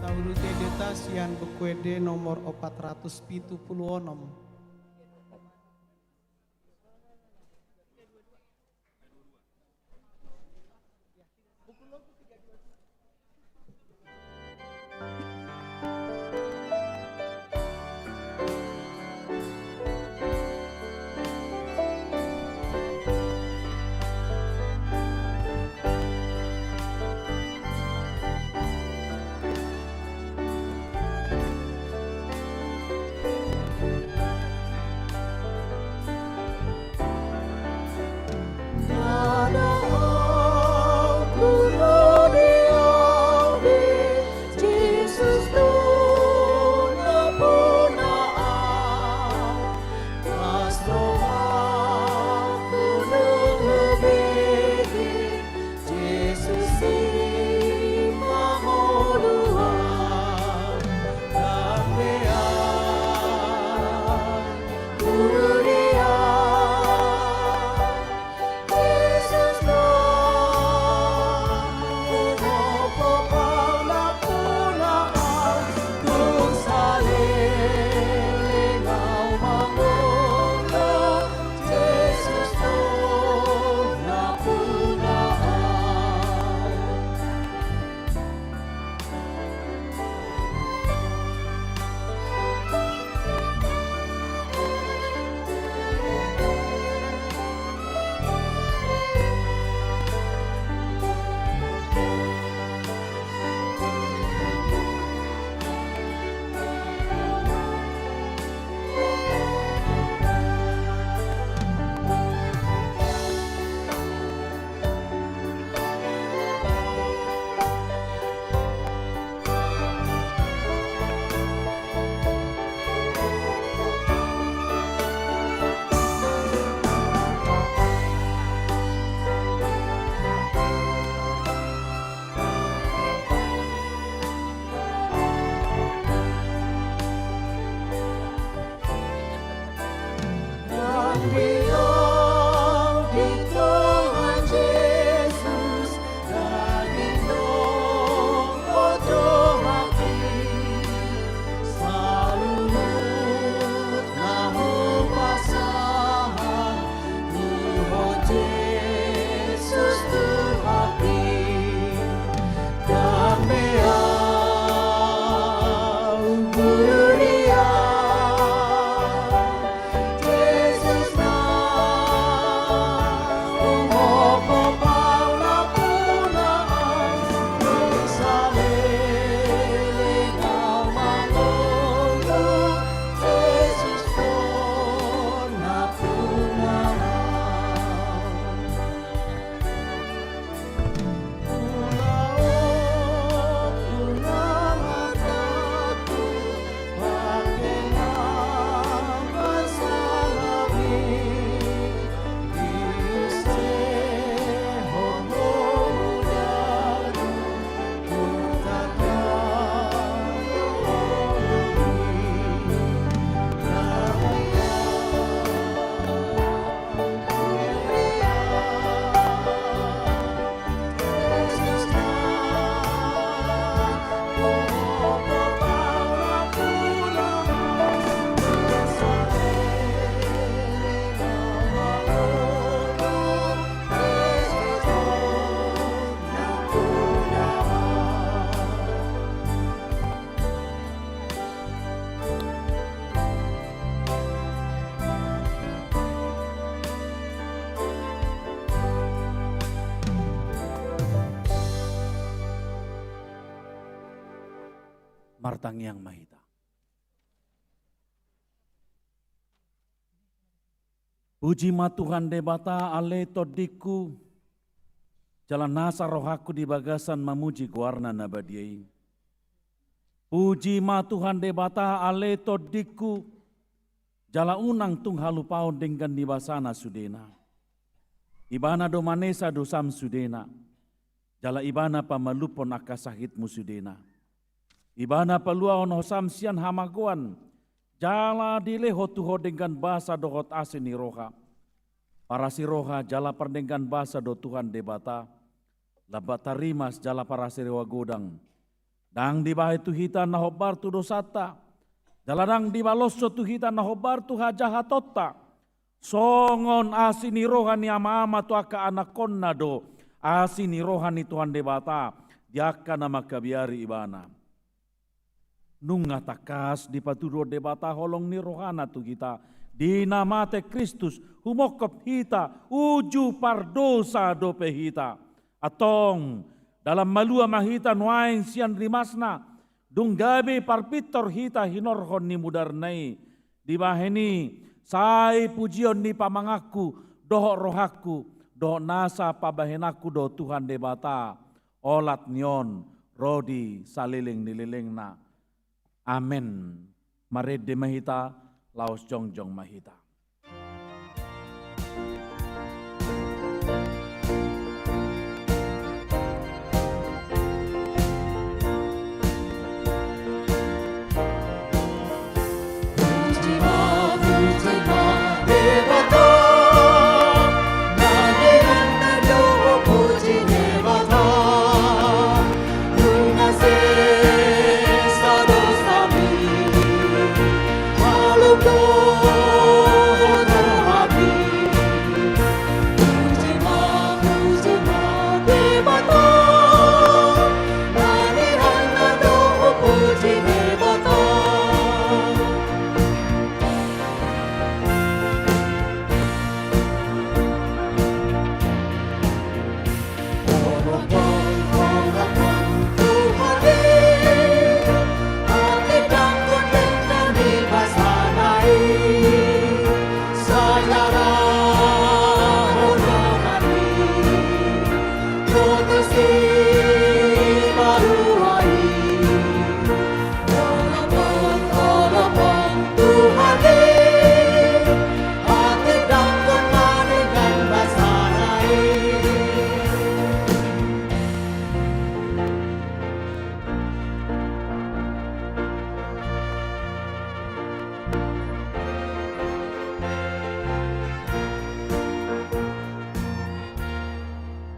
Taurute deta sian Buku Ende nomor opat ratus pitu pulu onom. Martangiang ma hita. Puji ma Tuhan Debata, ale tondingku, jala nasa rohangku di bagasan mamuji goarna na badia i. Puji ma Tuhan Debata, ale tondingku, jala unang tung halupaon denggan ni basana sudena. Ibana do manesa dosam sudena, jala Ibana pamalumhon angka sahitmu sudena. Ibana paluahon hosam sian hamagoan, jala dilehon tu ho denggan basa dohot asi ni roha. Parasi roha jala pardenggan basa do Tuhan Debata, lambat tarimas jala parasi roha godang. Ndang dibahen tu hita na hombar tu dosanta, jala ndang dibaloshon tu hita na hombar tu hajahatonta. Songon asi ni roha ni ama-ama tu angka anakkonna do asi ni roha ni Tuhan Debata di angka na mangkabiari Ibana. Nunga tangkas dipatuduhon Debata holong ni rohana tu hita, di na mate Kristus, humongkop hita, uju pardosa dope hita. Antong, dalan malua ma hita nuaeng sian rimasna, dung gabe parpintor hita hinorhon ni mudarna i. Dibahen i, sai pujion ni pamanganku, dohot rohangku, dohot nasa pambahenanku do Tuhan Debata, olat ni on, ro di saleleng ni lelengna. Amen. Marende ma hita, laos jongjong ma hita.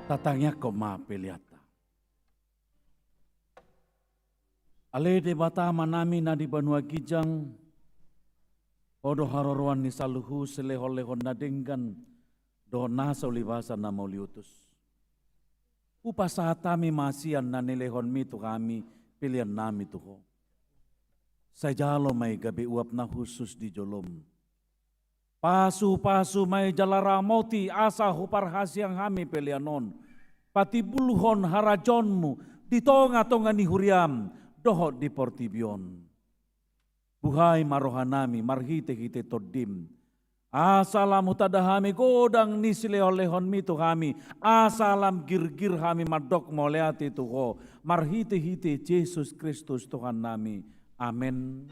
Tatangiangkon ma peleanta. Ale Debata Amanami na di banua ginjang, Ho do haroroan ni saluhut silehon-lehon na denggan dohot nasa ulibasan na mauliutus. Hupasahat hami ma sian na nilehonmi tu hami peleannami tu Ho. Sai jalo ma i gabe uap na hushus di jolom. Pasu-pasu ma i jala ramoti asa huparhaseang hami pelean on, patimbulhon harajaonmu di tonga-tonga ni huriam dohot di portibi on. Buhai ma rohanami marhite-hite Tondim, asa lam hutanda hami godang ni silehon-lehonmi tu hami, asa lam girgir hami mandok mauliate tu Ho, marhite-hite Jesus Kristus Tuhannami. Amen.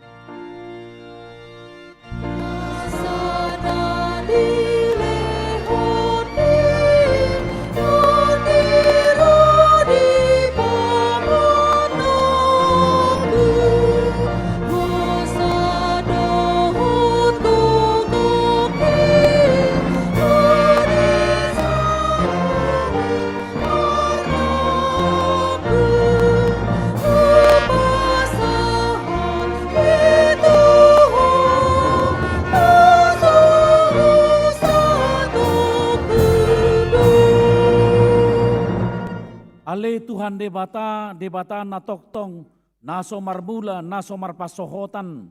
Ale Tuhan Debata, Debata na tongtong, na so marmula, na so marpansohotan.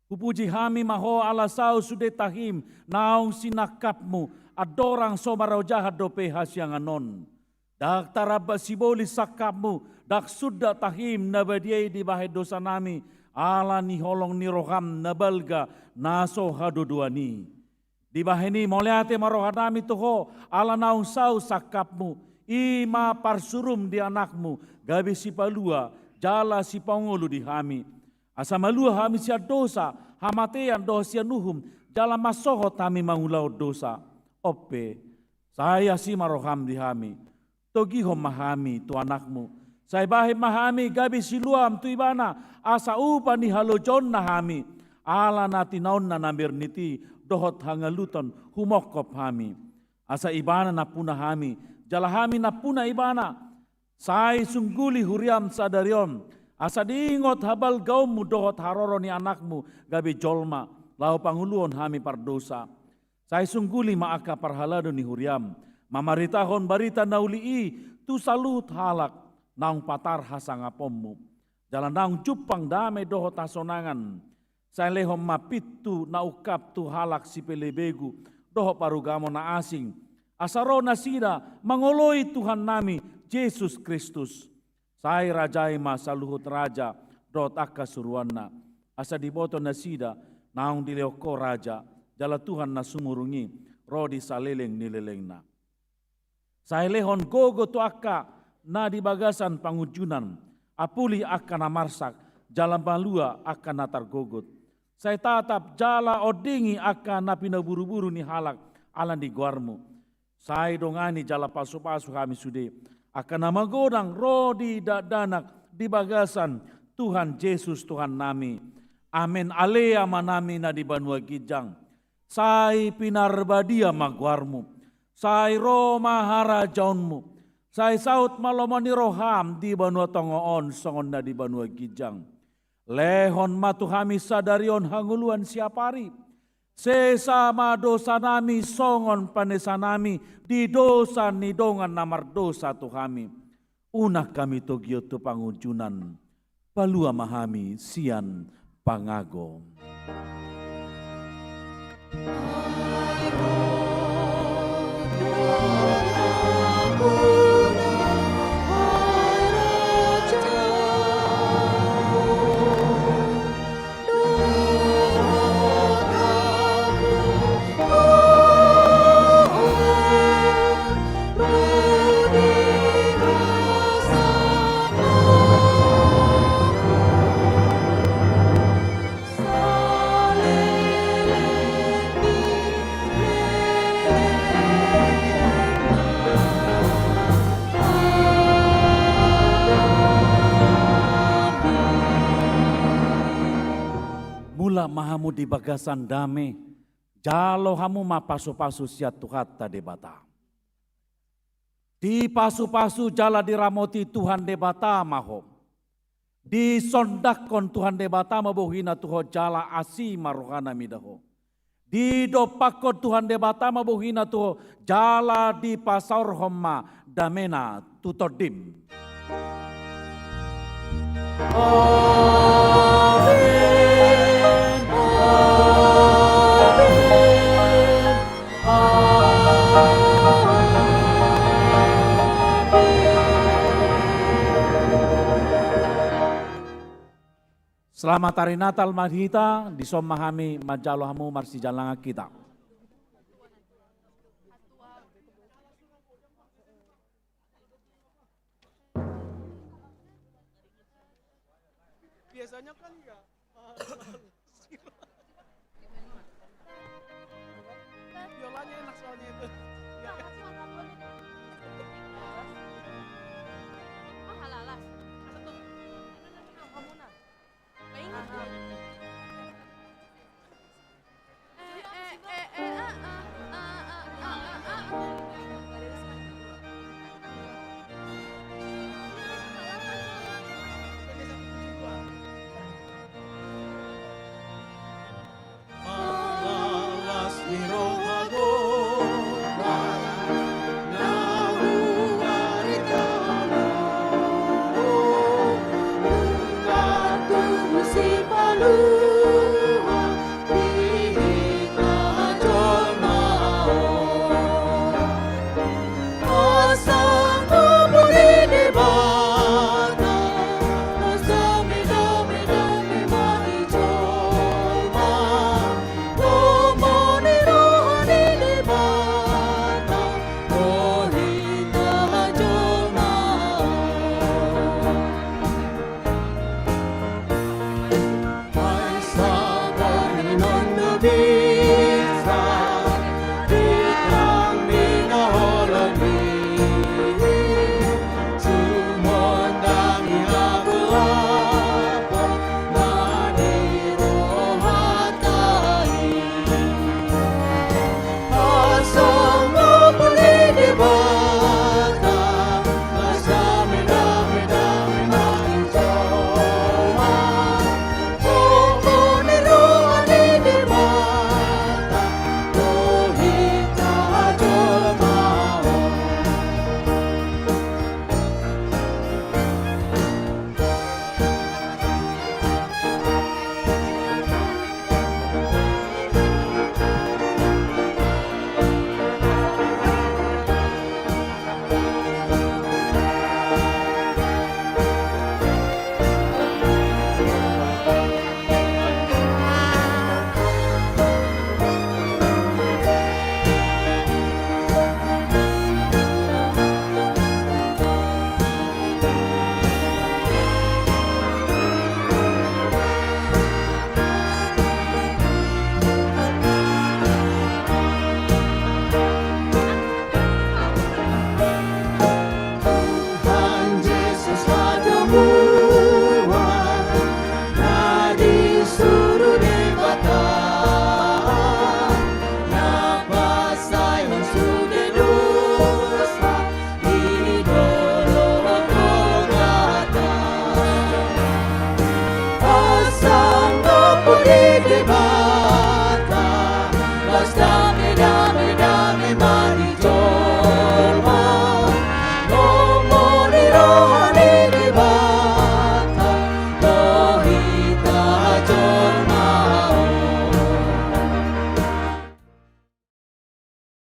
Hupuji hami ma Ho ala saut sude tahim naung sinangkapmu, andorang so marajahan dope hasiangan on. Ndang taramba sibolis sangkapmu, ndang sundat tahim na badia i dibahen dosanami, ala ni holong ni roham na balga na so hadodoan i. Dibahen i mauliate ma rohanami tu Ho, ala naung saut sangkapmu, i ma parsurum di Anakmu, gabe sipalua jala sipangolu di hami. Asa malua hami sian dosa, hamatean dohot sian uhum, jala mansohot hami mangulahon dosa. On pe, sai asi ma roham di hami, togihon ma hami tu Anakmu. Sai bahen ma hami gabe siluam tu Ibana, asa upa ni halojaonna hami, ala na tinaonna na mernit i dohot hangaluton humongkop hami. Asa Ibana nampuna hami, jala hami nampuna Ibana. Sai sungguli huriam sadari on, asa diingot habalgaonmu dohot haroro ni Anakmu gabe jolma, laho pangoluhon hami pardosa. Sai sungguli ma angka parhalado ni huriam, mamaritahon barita na uli i tu saluhut halak naung patar hasangaponmu. Jala naung jumpang dame dohot hasonangan. Sai lehon ma pintu na ungkap tu halak sipelebegu, dohot parugamo na asing. Asa ro nasida mangoloi Tuhannami Jesus Kristus. Sai rajai ma saluhut raja dohot angka suruanna, asa diboto nasida naung dilehon Ho raja, jala Tuhan na sumurung i, ro di saleleng ni lelengna. Sai lehon gogo tu angka na di bagasan pangunjunan, apuli angka na marsak, jala malua angka na targogot. Sai tatap jala ondingi angka na pinaburuburu ni halak ala ni goarmu. Sai dongani jala pasupasu hami sude, angka na magodang ro di dakdanak di bagasan Tuhan Jesus Tuhannami. Amen. Ale Amanami na di banua ginjang, sai pinarbadia ma goarmu, sai ro ma harajaonmu, sai saut ma lomo ni roham di banua tonga on songon na di banua ginjang. Lehon ma tu hami sadari on hangoluan siapari. Sesa ma dosanami songon panesanami di dosa ni dongan na mardosa tu hami. Unang hami togihon tu pangunjunan, palua ma hami sian pangago. Mulak ma hamu di bagasan dame, jalo hamu ma pasupasu sian Tuhanta Debata. Dipasupasu jala diramoti Tuhan Debata ma ho. Disondangkon Tuhan Debata ma bohina tu ho jala asi ma rohana mida ho. Didompakkon Tuhan Debata ma bohina tu ho jala dipasaorhon ma damena tu tondim. Amen. Amen. Amen. Selamat Hari Natal ma di hita, dison ma hami manjalo hamu marsijalangan hita. Biasanya kan enggak.